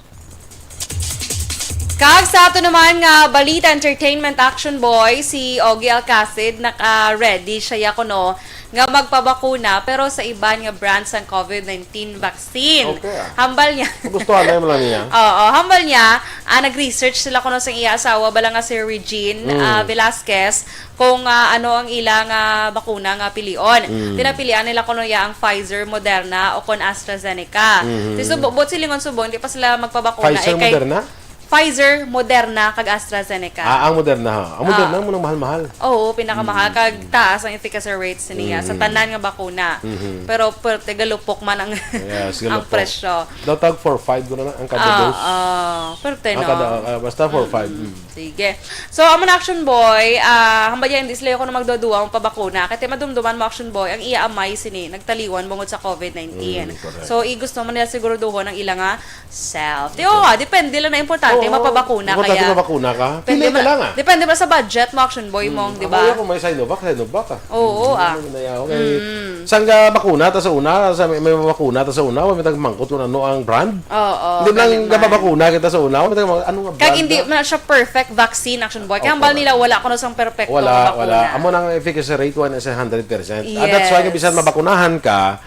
Kag sa ato naman nga balita, entertainment, Action Boy, si Ogie Alcacid, naka-ready siya ya kuno nga magpabakuna, pero sa iban nga brand sang COVID nineteen vaccine. Okay, ah. Hambal niya. Gusto na mo lang niya. Oo, hambal niya, ah, nag-research sila kuno sang iya asawa, bala nga si Regine, ah, Velasquez, kung, ah, ano ang ila nga bakuna nga pilion. Pinapilian nila kuno ya ang Pfizer, Moderna, o kon AstraZeneca. Si Subo, buot silingon subong, di pa sila magpabakuna. Pfizer, Eh, kay Moderna? Pfizer, Moderna, kag AstraZeneca. Ah, ang Moderna ha. Ang Moderna Ah. mo nang mahal-mahal. Oo, pinakamahal. Kag taas ang efficacy rates niya sa tanan nga bakuna. Pero perte galupok man ang, Yes, ang galupok. presyo. Daw tag four five ko na lang ang kada Ah, dose. ah, perte, Ang no? kada, ah, basta four five. Mm. Sige. So, amo na, Action Boy, ah, hambal niya, hindi sila ko na magduduwa ang pabakuna. Kaya madumduman mo, Action Boy, ang iya amay sini, nagtaliwan bungod sa COVID nineteen. Mm, correct. So, i-, gusto man nila siguraduhon ang ila nga self. Di, oo nga, depende lang na importante, Oo, mapabakuna importante kaya. mapabakuna ka. Depende Pili ka man, lang, ah. depende man sa budget mo, Action Boy, mong, di Ako ba? Ako may Sinovac, Sinovac ah. Oo, ah. Ano na yan? Okay. Mm. Sang ah, bakuna ta sa una, sa may, may bakuna ta sa una, may tagmangkot kung ano ang brand. Oo, Hindi lang galing man. gababakuna kita sa una, may tagmangkot, ano nga brand? Kag hindi na? Man siya perfect vaccine, Action Boy. Kaya Opo. Hambal nila, wala kuno sang perfecto Wala, nga bakuna. wala. Amo nang efficacy rate one is a hundred percent. Ah, that's why Yes. bisan mabakunahan ka,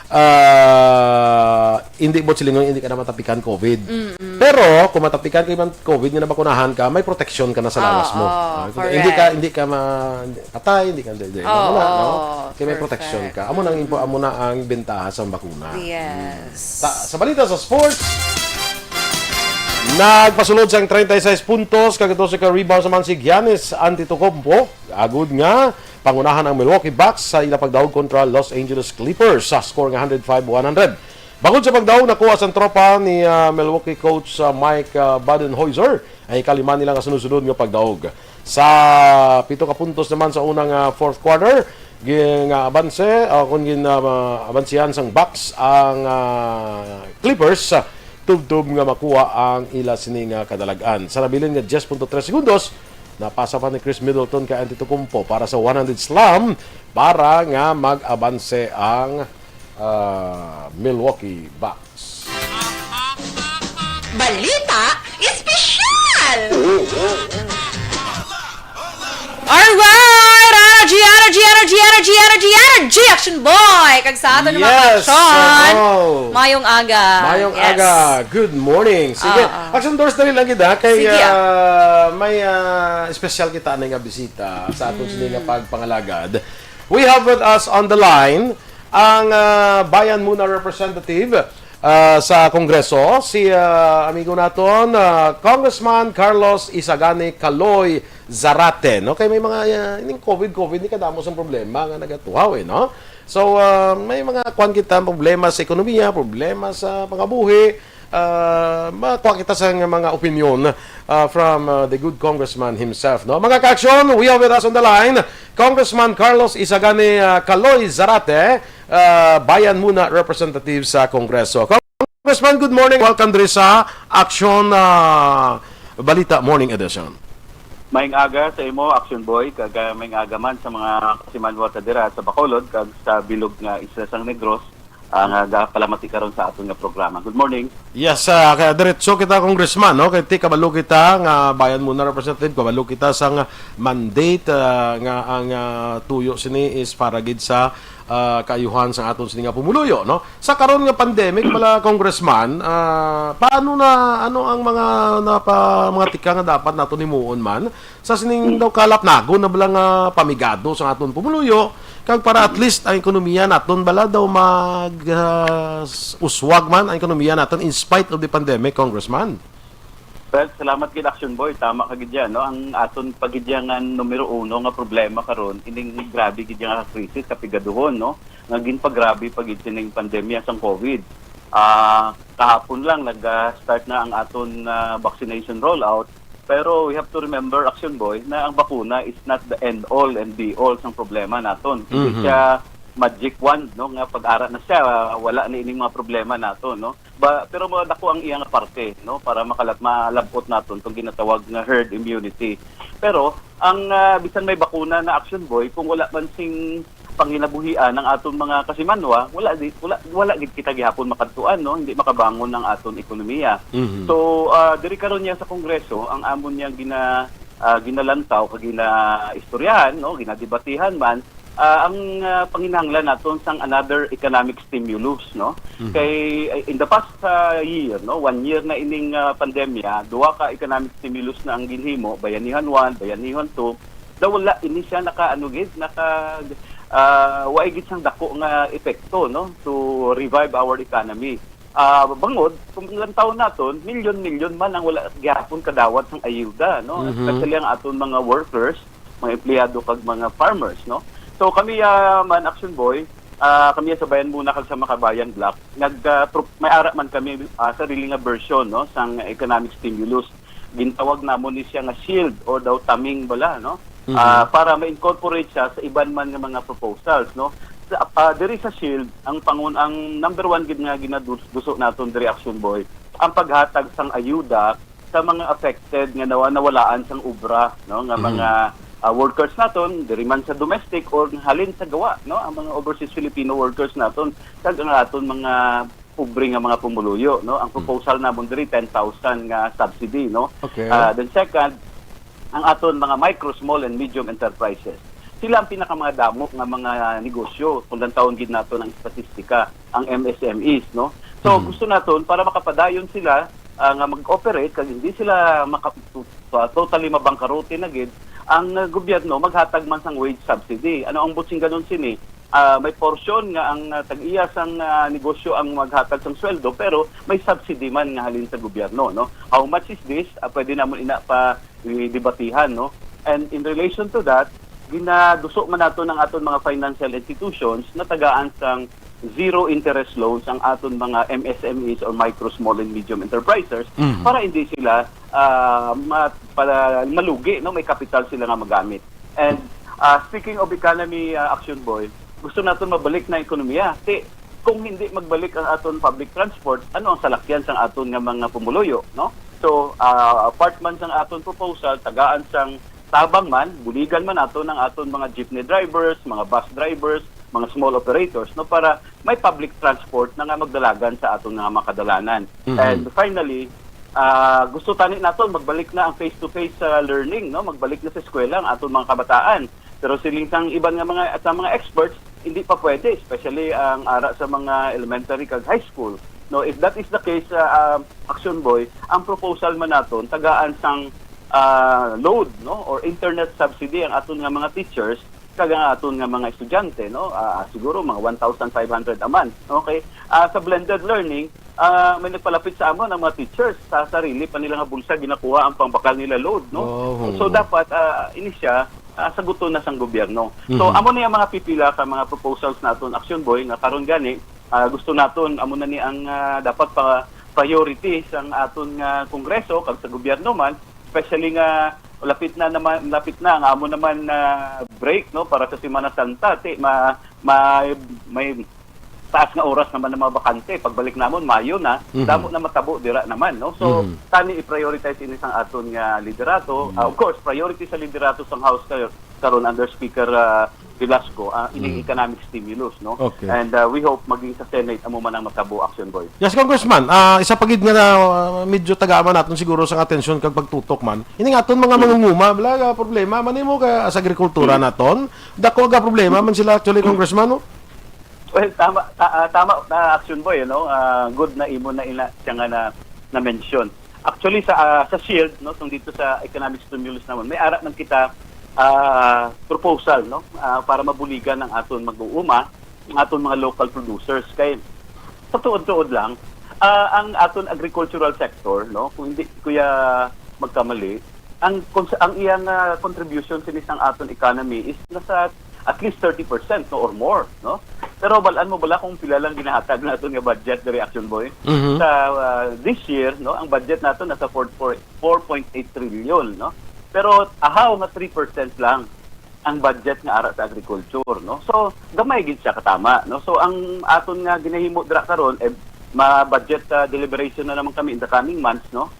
ah, hindi buot silingon, hindi ka na matapikan COVID. Pero kung matapikan ka man COVID nga nabakunahan ka, may protection ka na sa lawas mo. Oo, Ah, correct. Hindi ka hindi ka ma patay, hindi ka hindi, hindi, Oo, wala, no? oo, Kaya may perfect. Protection ka. Amo nang impo amo na ang bentaha sa bakuna. Yes. Sa, sa balita sa sports, nagpasulod sang treinta y seis puntos kag katorse ka rebounds naman si Giannis Antetokounmpo, agud nga pangunahan ang Milwaukee Bucks sa ila pagdaog kontra Los Angeles Clippers sa score nga hundred five one hundred. Bangod sa pagdaog, nakuha sang tropa ni ah, Milwaukee coach ah, Mike ah, Budenholzer ang ikalima nila nga sunod-sunod nga pagdaog. Sa pito ka puntos naman sa unang ah, fourth quarter, gi-, nga abanse, ah, kung gin ah, abansihan sang Bucks ang ah, Clippers, ah, tubtob nga makuha ang ila sini nga kadalag-an. Sa nabilin nga diyes punto tres segundos, napasa pa ni Chris Middleton kay Antetokounmpo para sa one-handed slam para nga mag-abanse ang ah, Milwaukee Bucks. Balita espesyal! Alright! Energy, energy, energy, energy! G, Energy, Energy, Action Boy! Kag sa aton mga Yes, action, oo. Mayong aga. Mayong Yes. aga. Good morning. Sige, Oo. Action Doors, dali lang gid, ha, kay, Sige, ah. ah, may, ah, espesyal kita na nga bisita sa aton sini nga Mm. pagpangalagad. We have with us on the line ang, ah, Bayan Muna Representative, ah, sa Kongreso, si, ah, amigo naton, ah, Congressman Carlos Isagani Caloy Zarate, no? Kay may mga, ah, ining COVID, COVID, ni kadamo sang problema nga nagatuhaw, eh, no? So, ah, may mga kwan kita, problema sa ekonomiya, problema sa pangabuhi, ah, makuha kita sa mga opinion, ah, from, ah, the good congressman himself, no? Mga ka-action, we have with us on the line, Congressman Carlos Isagani, ah, Caloy Zarate, ah, Bayan Muna Representative sa Kongreso. Congressman, good morning. Welcome diri sa Action, ah, Balita Morning Edition. Maayong aga sa imo, Action Boy, kag, ah, maayong aga man sa mga kasimanwa ta dira sa Bacolod kag sa bilog nga isla sang Negros, ah, nga gapalamati karon sa aton nga programa. Good morning. Yes, ah, kaya diretso kita, Congressman, no? Kay ti kabalo kita nga Bayan Muna Representative, kabalo kita sa nga mandate, ah, nga ang, ah, tuyo sini is para gid sa, ah, kaayuhan sa aton sini nga pumuluyo, no? Sa karon nga pandemic pala, Congressman, ah, paano na, ano ang mga napa-, mga tika nga dapat naton himuon man sa sining daw kalapnagon na bala nga pamigado sa aton pumuluyo, kag para at least ang ekonomiya naton bala daw mag, ah, s-, uswag man ang ekonomiya naton in spite of the pandemic, Congressman? Well, salamat gid, Action Boy. Tama ka gid yan, no? Ang aton pa gid yan nga numero uno nga problema karon, ining grabe gid yan nga krisis, kapigaduhon, no? Nga ginpagrabe pa gid sining pandemya sang COVID. Ah, kahapon lang nag-start na ang aton, ah, vaccination rollout. Pero we have to remember, Action Boy, na ang bakuna is not the end all and be all sang problema naton. Hindi Mhm. siya magic wand, no, nga pag-ara na siya, ah, wala na ining mga problema naton, no? Ba, pero madako ang iya nga parte, no, para makalab-, malab-ot naton tong ginatawag nga herd immunity. Pero ang, ah, bisan may bakuna na, Action Boy, kung wala man sing panginabuhian ang aton mga kasimanwa, wala di, wala, wala gid kita gihapon makadtuan, no, hindi makabangon ang aton ekonomiya. Mhm. So, ah, diri karon niya sa Kongreso, ang amon niya gina-, ah, ginalantaw kag ginaistoryahan, no, ginadebatihan man, ah, ang, ah, panginahanglan naton sang another economic stimulus, no? Mhm. Kay, eh, in the past, ah, year, no, one year na ining, ah, pandemya, duha ka economic stimulus na ang ginhimo, Bayanihan one, Bayanihan two, daw wala ini siya naka, ano gid, naka, ah, wa gid sang dako nga epekto, no, to revive our economy. Ah, bangod, kung ilang taon naton, milyon-milyon man ang wala gihapon kadawat sang ayuda, no? Mhm. Especially ang aton mga workers, mga empleyado kag mga farmers, no? So kami, ah, man, Action Boy, ah, kami sa Bayan Muna kag sa Makabayan Bloc, nag, ah, pro-, may ara man kami, ah, sarili nga version, no, sang economic stimulus. Gintawag namon ni siya nga shield or daw taming bala, no? Mhm. Ah, para ma-incorporate siya sa iban man nga mga proposals, no? Sa, ah, diri sa shield, ang pangun-, ang number one gid nga ginaduso naton diri, Action Boy, ang paghatag sang ayuda sa mga affected nga nawa-, nawalaan sang obra, no? Nga Mhm. mga, ah, workers naton, diri man sa domestic or halin sa gawa, no? Ang mga overseas Filipino workers naton, kag ang aton mga pobre nga mga pumuluyo, no? Ang Hmm. proposal namon diri, ten thousand nga subsidy, no? Okay. Ah, then second, ang aton mga micro, small, and medium enterprises. Sila ang pinaka mga damo nga mga negosyo kung lantawon gid nato ang estatistika, ang M S M Es, no? So, Hmm. gusto naton para makapadayon sila, ah, nga mag-operate kag hindi sila maka-, totally mabangkarote na gid, ang, ah, gobyerno maghatag man sang wage subsidy. Ano ang buot singganon sini? Ah, may porsyon nga ang, ah, tag-iya sang, ah, negosyo ang maghatag sang sweldo, pero may subsidy man nga halin sa gobyerno, no? How much is this? Ah, pwede namon ina pa, eh, debatihan, no? And in relation to that, ginaduso man naton ang aton mga financial institutions na tagaan sang zero interest loans ang aton mga M S M Es or micro, small, and medium enterprises Mhm. para hindi sila, ah, ma-, para malugi, no? May kapital sila nga magamit. And, ah, speaking of economy, ah, Action Boy, gusto naton mabalik na ekonomiya. Ti, kung hindi magbalik ang aton public transport, ano ang salakyan sang aton nga mga pumuluyo, no? So, ah, part man sang aton proposal, tagaan sang tabang man, buligan man naton ang aton mga jeepney drivers, mga bus drivers, mga small operators, no, para may public transport na nga magdalagan sa aton nga mga kadalanan. Mhm. And finally, ah, gusto tani naton magbalik na ang face-to-face, ah, learning, no? Magbalik na sa eskwela ang aton mga kabataan. Pero siling sang iban nga mga, sa mga experts, hindi pa pwede, especially ang ara sa mga elementary kag high school. No, if that is the case, ah, ah, Action Boy, ang proposal man naton tagaan sang, ah, load, no, or internet subsidy ang aton nga mga teachers kag ang aton nga mga estudyante, no. Ah, siguro mga one thousand five hundred a month, okay? Ah, sa blended learning, ah, may nagpalapit sa amon ang mga teachers, sa sarili pa nila nga bulsa ginakuha ang pangbakal nila load, no. Oh. So dapat, ah, ini siya, ah, saguton na sang gobyerno. So, Mhm. amo ni ang mga pipila ka mga proposals naton, Action Boy, nga karon gani, ah, gusto naton, amo na ni ang, ah, dapat pa priority sang aton nga Kongreso kag sa gobyerno man, especially nga lapit na naman, lapit na ang amo naman na break, no, para sa Semana Santa, ti ma-, may, may taas nga oras naman ng mga bakante. Pagbalik namon, Mayo na, Mhm. damo na matabo dira naman, no? So, Mhm. tani i-prioritize ini sang aton nga liderato. Mhm. Ah, of course, priority sa liderato sang House kar-, karon under Speaker, ah, Velasco, ah, ining Mhm. economic stimulus, no? Okay. And, ah, we hope maging sa Senate amo man ang matabo, Action Boy. Yes, Congressman, ah, isa pa gid nga na, ah, medyo tagaman naton siguro sang atensyon kag pagtutok man. Ining aton mga Hmm. mangunguma, bala, ah, problema man nimo ka sa agrikultura Hmm. naton. Dako nga problema man sila actually, Congressman, no? Well, tama, ta-, ah, tama na, Action Boy, ano? Ah, good na imo na ina siya nga na, na-mention. Actually, sa, ah, sa shield, no, tong dito sa economic stimulus naman, may ara man kita, ah, proposal, no, ah, para mabuligan ang aton mag-uuma, ang aton mga local producers. Kay, sa tuod-tuod lang, ah, ang aton agricultural sector, no, kung hindi, kuya, magkamali, ang cons-, ang iyang, ah, contribution sini sang aton economy is nasa at least thirty percent, no, or more, no? Pero balaan mo bala kung pila lang ginahatag naton nga budget diri, Action Boy? Mhm. Sa, ah, this year, no, ang budget naton nasa four, four, four point eight trillion, no? Pero ahaw nga three percent lang ang budget nga ara sa agriculture, no? So, gamay gid siya katama, no? So, ang aton nga ginahimo dira karon, eh, ma-budget, ah, deliberation na naman kami in the coming months, no?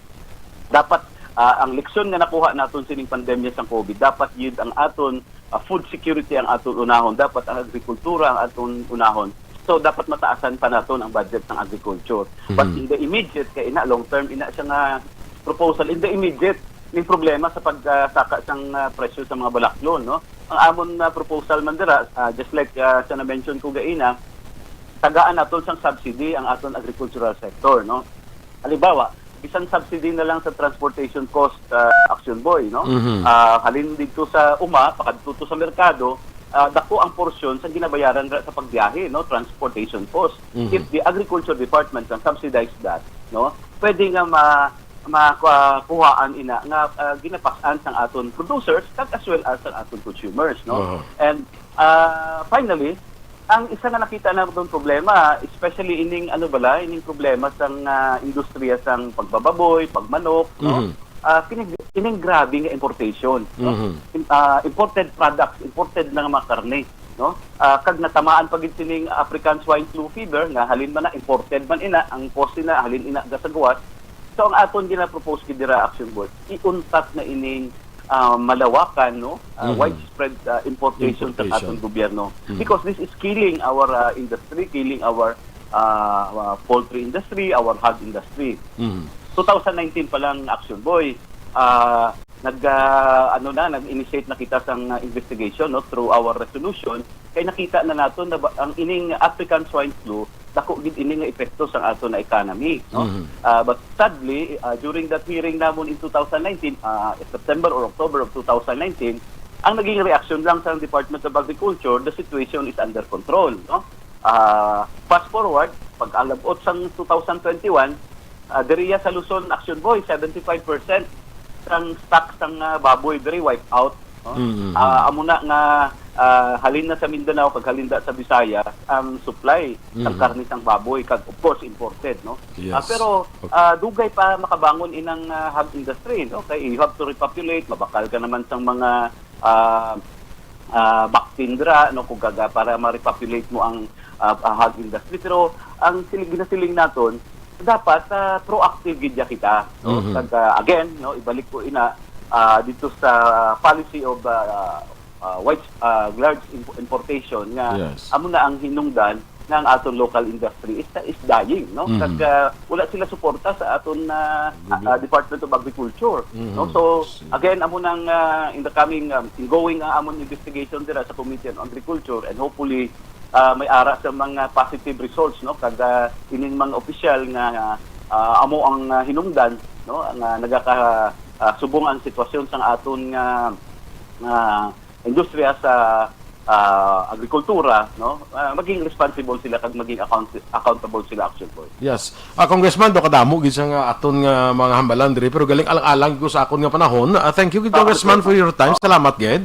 Dapat, ah, ang leksyon nga nakuha naton sining pandemya sang COVID, dapat gid ang aton, ah, food security ang aton unahon, dapat ang agrikultura ang aton unahon. So, dapat mataasan pa naton ang budget sang agriculture. But Mhm. in the immediate, kay ina, long term, ina siya nga proposal. In the immediate, may problema sa pag, ah, saka sang, ah, presyo sa mga balaklon, no? Ang amon na proposal man dira, ah, just like, ah, sa na-mention ko gaina, tagaan naton sang subsidy ang aton agricultural sector, no? Halimbawa, bisan subsidy na lang sa transportation cost, ah, Action Boy, no? Mhm. Ah, halin dito sa uma, pakadto to sa merkado, ah, dako ang porsyon sa ginabayaran ra sa pagbiyahe, no? Transportation cost. Mhm. If the agriculture department can subsidize that, no? Pwede nga ma-, ma-, kuhaan ina nga, ah, ginapas-an sang aton producers kag as well as sang aton consumers, no? Aha. And, ah, finally, ang isa nga nakita naton problema, especially ining, ano bala, ining problema sang, ah, industriya sang pagbababoy, pagmanok, no? Mhm. Ah, kining, kining grabe nga importation, no? Mhm. Im-, ah, imported products, imported na nga mga karne, no? Ah, kag natamaan pa gid sining African swine flu fever nga halin man na imported man ina, ang cause na halin ina ga sa gawas. So, ang aton gina-propose gid dira, Action Board, i-untat na ining, ah, malawakan, no? Ah, Mhm. widespread, ah, importation sa Importation. aton gobyerno. Mhm. Because this is killing our, ah, industry, killing our, ah, ah, poultry industry, our hog industry. Mhm. Two thousand nineteen pa lang, Action Boy, ah, nag, ah, ano na, nag-initiate na kita sang, ah, investigation, no, through our resolution. Kay nakita na naton na ba, ang ining African swine flu, dako gid ini nga epekto sa aton na economy, no? Mhm. Ah, but sadly, ah, during that hearing namon in two thousand nineteen, ah, September or October of two thousand nineteen, ang naging reaction lang sa Department of Agriculture, "The situation is under control," no? Ah, fast forward, pag-alabot sang two thousand twenty-one, ah, diriya sa Luzon, Action Boy, seventy-five percent sang stock sang, ah, baboy diri wipe out, no? Mm, mm, Ah, mm. amo na nga, ah, halin na sa Mindanao kag halin da sa Visayas ang supply sang Mhm. karne sang baboy kag of course imported, no? Yes. Ah, pero, Okay. ah, dugay pa makabangon inang, ah, hog industry, no? Kay you have to repopulate, mabakal ka naman sang mga, ah, ah, vaccine dira, no, kung kaga para ma-repopulate mo ang, ah, ah, hog industry. Pero ang siling, ginasiling naton, dapat, ah, proactive gid ya kita, no? Mhm. Kag, ah, again, no, ibalik ko ina, ah, dito sa policy of, ah, ah, wide, ah, large imp-, importation nga Yes. amo na ang hinungdan nga ang aton local industry is, is dying, no? Mm. Kag, ah, wala sila suporta sa aton, ah, Gobi- ah, Department of Agriculture, no? Mhm. So, Sige. again, amo nang, ah, in the coming, um, in going ang amon investigation dira sa Committee on Agriculture, and hopefully, ah, may ara sa mga positive results, no? Kag, ah, ining mga opisyal nga, ah, amo ang, ah, hinungdan, no? Nga nagaka-, ah, subong ang sitwasyon sang aton nga, nga industriya sa, ah, agrikultura, no? Ah, maging responsible sila kag maging account-, accountable sila, Action Boy. Yes. Ah, Congressman, do kadamo gid sa nga aton nga mga hambalan diri, pero galing alang-alang ko sa akon nga panahon. Ah, thank you gid, Ah, Congressman, okay. for your time. Salamat gid.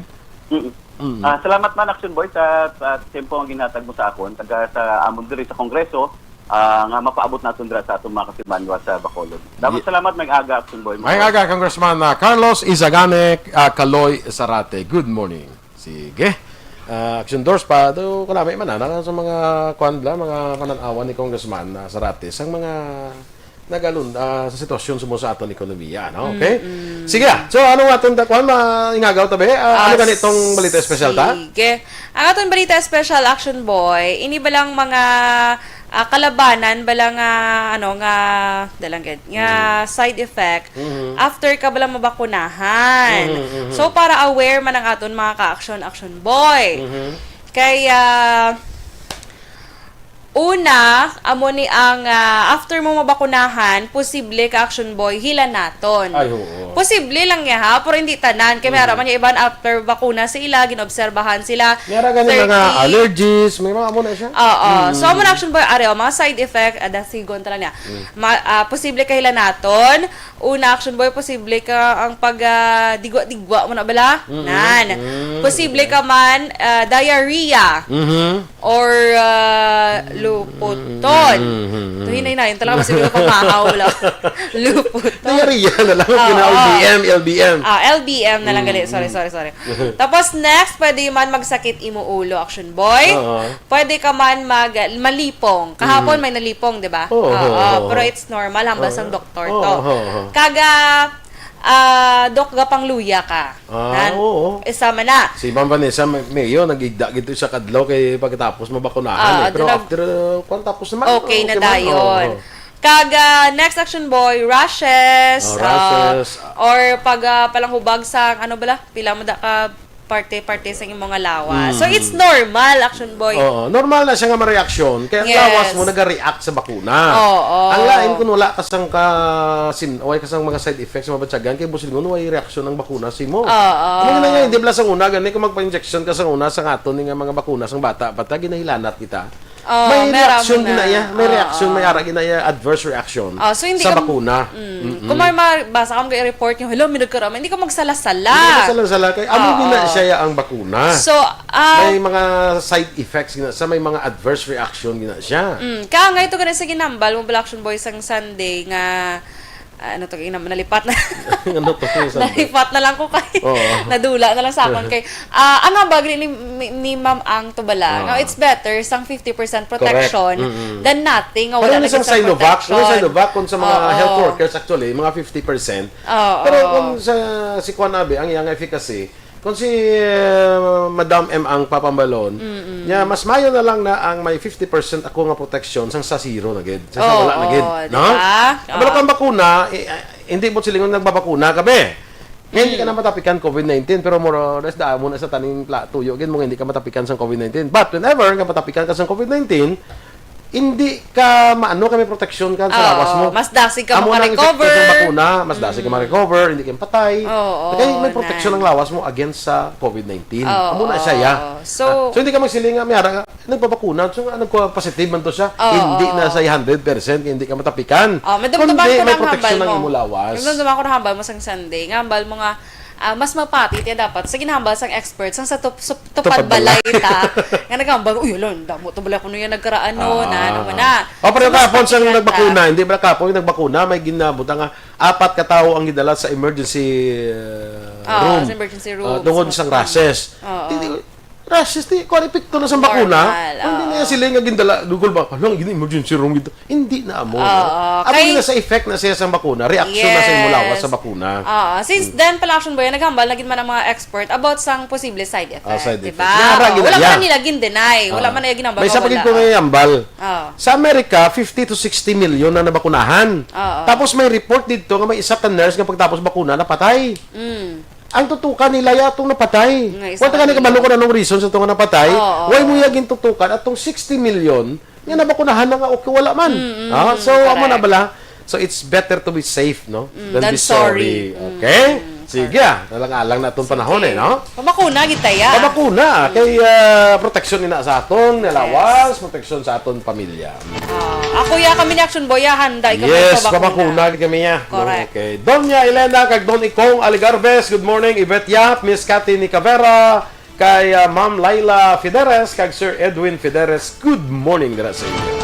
Mm. Mm. Ah, salamat man, Action Boy, sa, sa tempo nga ginhatag mo sa akon, taga sa amon diri sa Kongreso, ah, nga mapaabot naton dira sa atong mga kasimanwa sa Bacolod. Dapat Ye- salamat, may aga, Action Boy. May aga, Congressman, ah, Carlos Izagane, ah, Kaloy Sarate. Good morning. Sige. Ah, Action Doors pa, do, kanami man, ah, na, sa mga, kuwan bala, mga pananawan ni Congressman, ah, Sarate, sang mga nagalun-, ah, sa sitwasyon sumo sa aton ekonomiya, no? Okay? Mm-mm. Sige, ah. So, anong aton, kuwan, ma-, ingagaw tabi? Ah, ano Ah, gani itong balita espesyal ta? sige. Ang aton balita espesyal, Action Boy, ini ba lang mga, ah, kalabanan ba lang nga, ano, nga, dalang gid, nga Mm. side effect Mhm. after ka ba lang mabakunahan? Mhm, mhm. So, para aware man ang aton mga ka-action, Action Boy. Mhm. Kaya, una, amo ni ang, ah, after mo mabakunahan, posible ka, Action Boy, hilanaton. Ay, oo. Posible lang niya, ha, pero hindi tanan. Kaya may Mhm. ara man niya iban after bakuna sila, ginobserbahan sila. May ara gani mga Thirty. allergies, may mga amo na siya. Oo. Mm. So, amo na, Action Boy, ari, oh, mga side effect, ah, dasigon talaga niya. Mm. Ma-, ah, posible ka hilanaton. Una, Action Boy, posible ka ang pag, ah, digwa-digwa mo na bala? Mm-mm. Nan. Mm. Posible ka man, ah, diarrhea. Mhm. Or, ah, luputon. Mm, mm, mm, mm. Ito, hinay-hinay. Ito lang kasi ko pamahaw lang. Luputon. Diarrhea na lang. Oo. Kina L B M, L B M. Ah, L B M na lang gali. Mm, Sorry, mm. sorry, sorry. Tapos next, pwede man magsakit imo ulo, Action Boy. Oo. Pwede ka man mag-, malipong. Kahapon Mm. may nalipong, di ba? Oo, Oo, oo, oo. pero it's normal, hambal Oo. sang doktor Oo, to. oo, oo. Kaga, ah, Dok, gapangluya ka. Ah, Nan, oo. isa man na. Si Ma'am Vanessa May-, Mayo, nagigda gid to sa kadlaw kay pagkatapos mabakunahan, Ah, eh. Pero dyan nag- after, uh, kwan, tapos naman, Okay na okay man, dayon. oo. Kag, ah, next, Action Boy, rashes, Ah, ah, rashes. or pag, ah, palanghubag sa, ano bala, pila mo da ka parte-parte sa imo nga lawas. So, Mm. it's normal, Action Boy. Oo, normal na siya nga ma-reaction. Kaya ang Yes. lawas mo nag-react sa bakuna. Oo. Ang lain kung wala ka sang ka-, sin-, way ka sang mga side effects sa mabatyagan, kay busil mo, way reaksyon ang bakuna sa imo. Oo. Ano na nga, hindi bala sang una, gani kung magpa-injection ka sang una, sa aton nga mga bakuna, sang bata, bata, ginahilanat kita. Oh, May may reaction raman na. gina iya. May Oo. reaction, may ara gina iya adverse reaction Oh, so hindi sa ka bakuna. Mm. Mm-mm. Kung may mabasa ka, mag-report yung, "Hello, may nagkarama," hindi ka magsala-sala. Hindi ka magsala-sala kay amo Oo. gina siya ya ang bakuna. So, ah, May mga side effects gina sa may mga adverse reaction gina siya. Mm, kaya nga ito gani sa ginambal mo, Black Action Boys, ang Sunday nga Ah, ano to, ina, nalipat na. Ano to, yung sabi? Nalipat na lang ko kay Oo. nadula na lang sa akon kay, ah, ang hambal ni, ni, ni Ma'am Ang Tubala, Oo. nga it's better sang fifty percent Correct. protection Mm-mm. than nothing, nga Pareho wala na na siyang fifty percent Sinovac. Yung protection. Sinovac, kung sa mga Oo. health workers, actually, mga fifty percent. Oo. Pero kung sa, si Kwan Abi, ang iyang efficacy, Kung si, eh, Madam M ang papambalon, Mm-mm. niya, mas mayo na lang na ang may fifty percent ako nga protection sang sa zero na gid, sa, sa Oo, wala na gid, di no? ba? Ang wala Oo. pang bakuna, eh, ah, hindi mo silingon nagbabakuna ka, be. Nga hindi ka Mm. na matapikan COVID nineteen, pero more or less, daan mo na sa taning pla-, tuyo, gid mo nga hindi ka matapikan sang COVID nineteen. But whenever nga matapikan ka sang COVID nineteen, hindi ka maano kay may protection ka sa Oo, lawas mo. mas dasig ka Amo na ang makarecover. epekto sa bakuna, mas dasig ka Mm. ma-recover, hindi ka patay. Oo, Kaya may protection na. ang lawas mo against sa COVID nineteen. Oo, Amo na siya, ya. oo. So, Ah, so hindi ka magsiling nga, may ara nga, nagpabakuna, so nga, nagpa-positive man to siya. Oo. Hindi na sa hundred percent, hindi ka matapikan. Oh, madumduman Kundi ko may lang protection hambal ang mo. imo lawas. Madumduman ko na hambal mo sang Sunday. Nga hambal mo nga, ah, mas mapati tiya dapat sa ginhambal sang experts, sang sa tup-, sup-, Tupad balay. Tupad balay ta. Nga naghambal, "Uy, ala, damo to balay kuno yan nagkaraan, no?" Ah. Na, ano mo na. Oh, pero So, mas kahapon sa pati yata. nagbakuna, hindi ba kahapon yung nagbakuna, may ginabutang nga apat ka tawo ang gidala sa emergency, uh, Ah, room. sa emergency room, Ah, tungod sa sang mga rashes. Oo. Hindi, rashes, di, kuwan, epekto na sa bakuna. Normal, Hindi na oo. yan sila nga gindala, dugol ba? Hala, gini emergency room gito. Hindi na amo, no? Oo, Amo kay yun na sa effect na siya sa bakuna, reaction na sa imo lawas sa Yes. bakuna. Oo, since Mm. then pala, Action Boy, naghambal na gid man ang mga export about sang posible side effect, Ah, side di effect. ba? Nga, ra Oo, gina-, wala yeah. man nila gin-deny, wala Ah. man nila ginambal May isa nga pa gid wala. ko nga hambal. Oo. Sa Amerika, fifty to sixty million na nabakunahan. Oo. Tapos may report dito nga may isa ka nurse nga pagtapos bakuna, napatay. Mm. Ang tutukan nila ya atong napatay. Nga isa Wala ka gani kabalo ko na nung reason sa itong napatay. Oo. Why mo ya gintutukan atong sixty million nga nabakunahan na nga okay, wala man? Mm, mm, Ha? mm, So, amo na correct. bala. So, it's better to be safe, no? Mm, Than than be sorry. sorry. Mm, Okay? mm, Sige, correct. ah. Alang-alang na itong Sige. panahon eh, no? Pamakuna, gid taya. Pamakuna. Mm. Kay, ah, proteksyon ina sa aton, Yes. lawas, proteksyon sa aton pamilya. Ah, ako ya, kami ni Action Boy, ya, handa, ikaw Yes, may pabakuna. pabakuna kami ya. Correct. Okay. Doña Elena kag Don Ikong Aligarves, good morning. Yvette Yap, Miss Cathy Nicavera, kay, ah, Ma'am Laila Fideres, kag Sir Edwin Fideres, good morning dira sa inyo.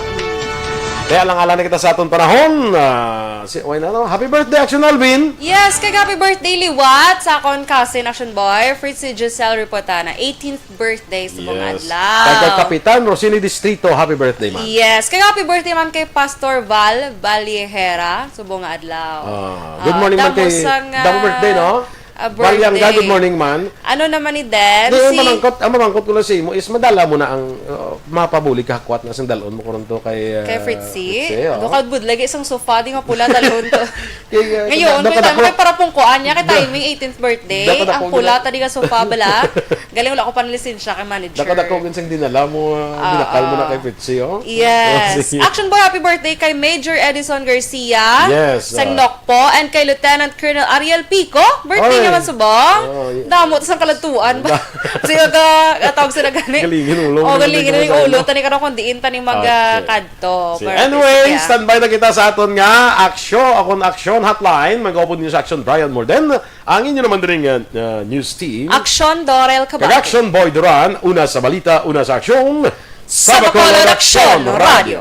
Kaya lang ala na kita sa aton panahon. Ah, si, why na, no? Happy birthday, Action Alvin! Yes, kag happy birthday liwat sa akon cousin Action Boy, Fritzy Giselle Ripotana, eighteenth birthday subong Yes. adlaw. Kay kay Kapitan Rosini Distrito, happy birthday, man. Yes, kay happy birthday man kay Pastor Val Balihera, subong nga adlaw. Ah, good Ah, morning man damo kay sang, Damo birthday, no? ah, ah, Balyangga, birthday. good morning, man. Ano naman ni Dance? Di, ang Si mamangkot, ang mamangkot ko lang sa imo is madala mo na ang, uh, mapabulig ka hakwat na sang dalon mo karon to kay, uh, Kay Fritzy? Fritzy, oh. Ando ka budlay, isang sofa, di nga pula dalon to. Kay, uh, Ngayon, da-, kay da-, tayo, da-, kay para pungkuan niya, kay da-, timing eighteenth birthday, da-, da-, ang da-, pula da-, ta di nga sofa, bala. Galing, wala ko pa lisensya kay manager. Dako-dako gid sing dinala mo, ah, Ah, binakal mo na ah. kay Fritzy, oh. Yes. Oh, sige. Action Boy, happy birthday kay Major Edison Garcia Yes, sa ah. Nokpo and kay Lieutenant Colonel Ariel Pico. Birthday Oy. naman subong. Oh, y- Damo to sang kaladtuan ba? Da- Sige ka, katawag sila gani. Galingin ulo, Oh, galingin galingin ulo. ulo. Tani ka daw kung diin tani mag, Okay. ah, kadto. Sige. Birthday Anyway, siya. standby na kita sa aton nga aksyon, akon aksyon hotline. Mag-upod niyo sa aksyon, Brian Morden. Ang inyo naman diri nga, uh, news team. Aksyon, Dorel Kag Cabate. Aksyon, Boy Duran. Una sa balita, una sa aksyon. Sa Sa Bacolod Bacolod Aksyon Aksyon Radio. Radio.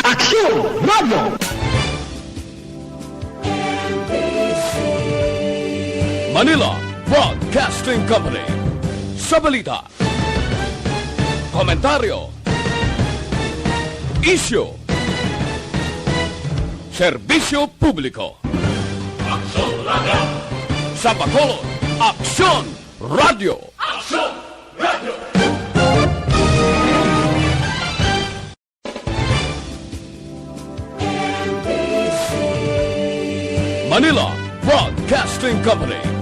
Aksyon Radio. Manila Broadcasting Company. Sa balita, komentaryo, isyu, serbisyo publiko. Aksyon Radio. Sa Bacolod, Aksyon Radio. Aksyon Radio. Manila Broadcasting Company.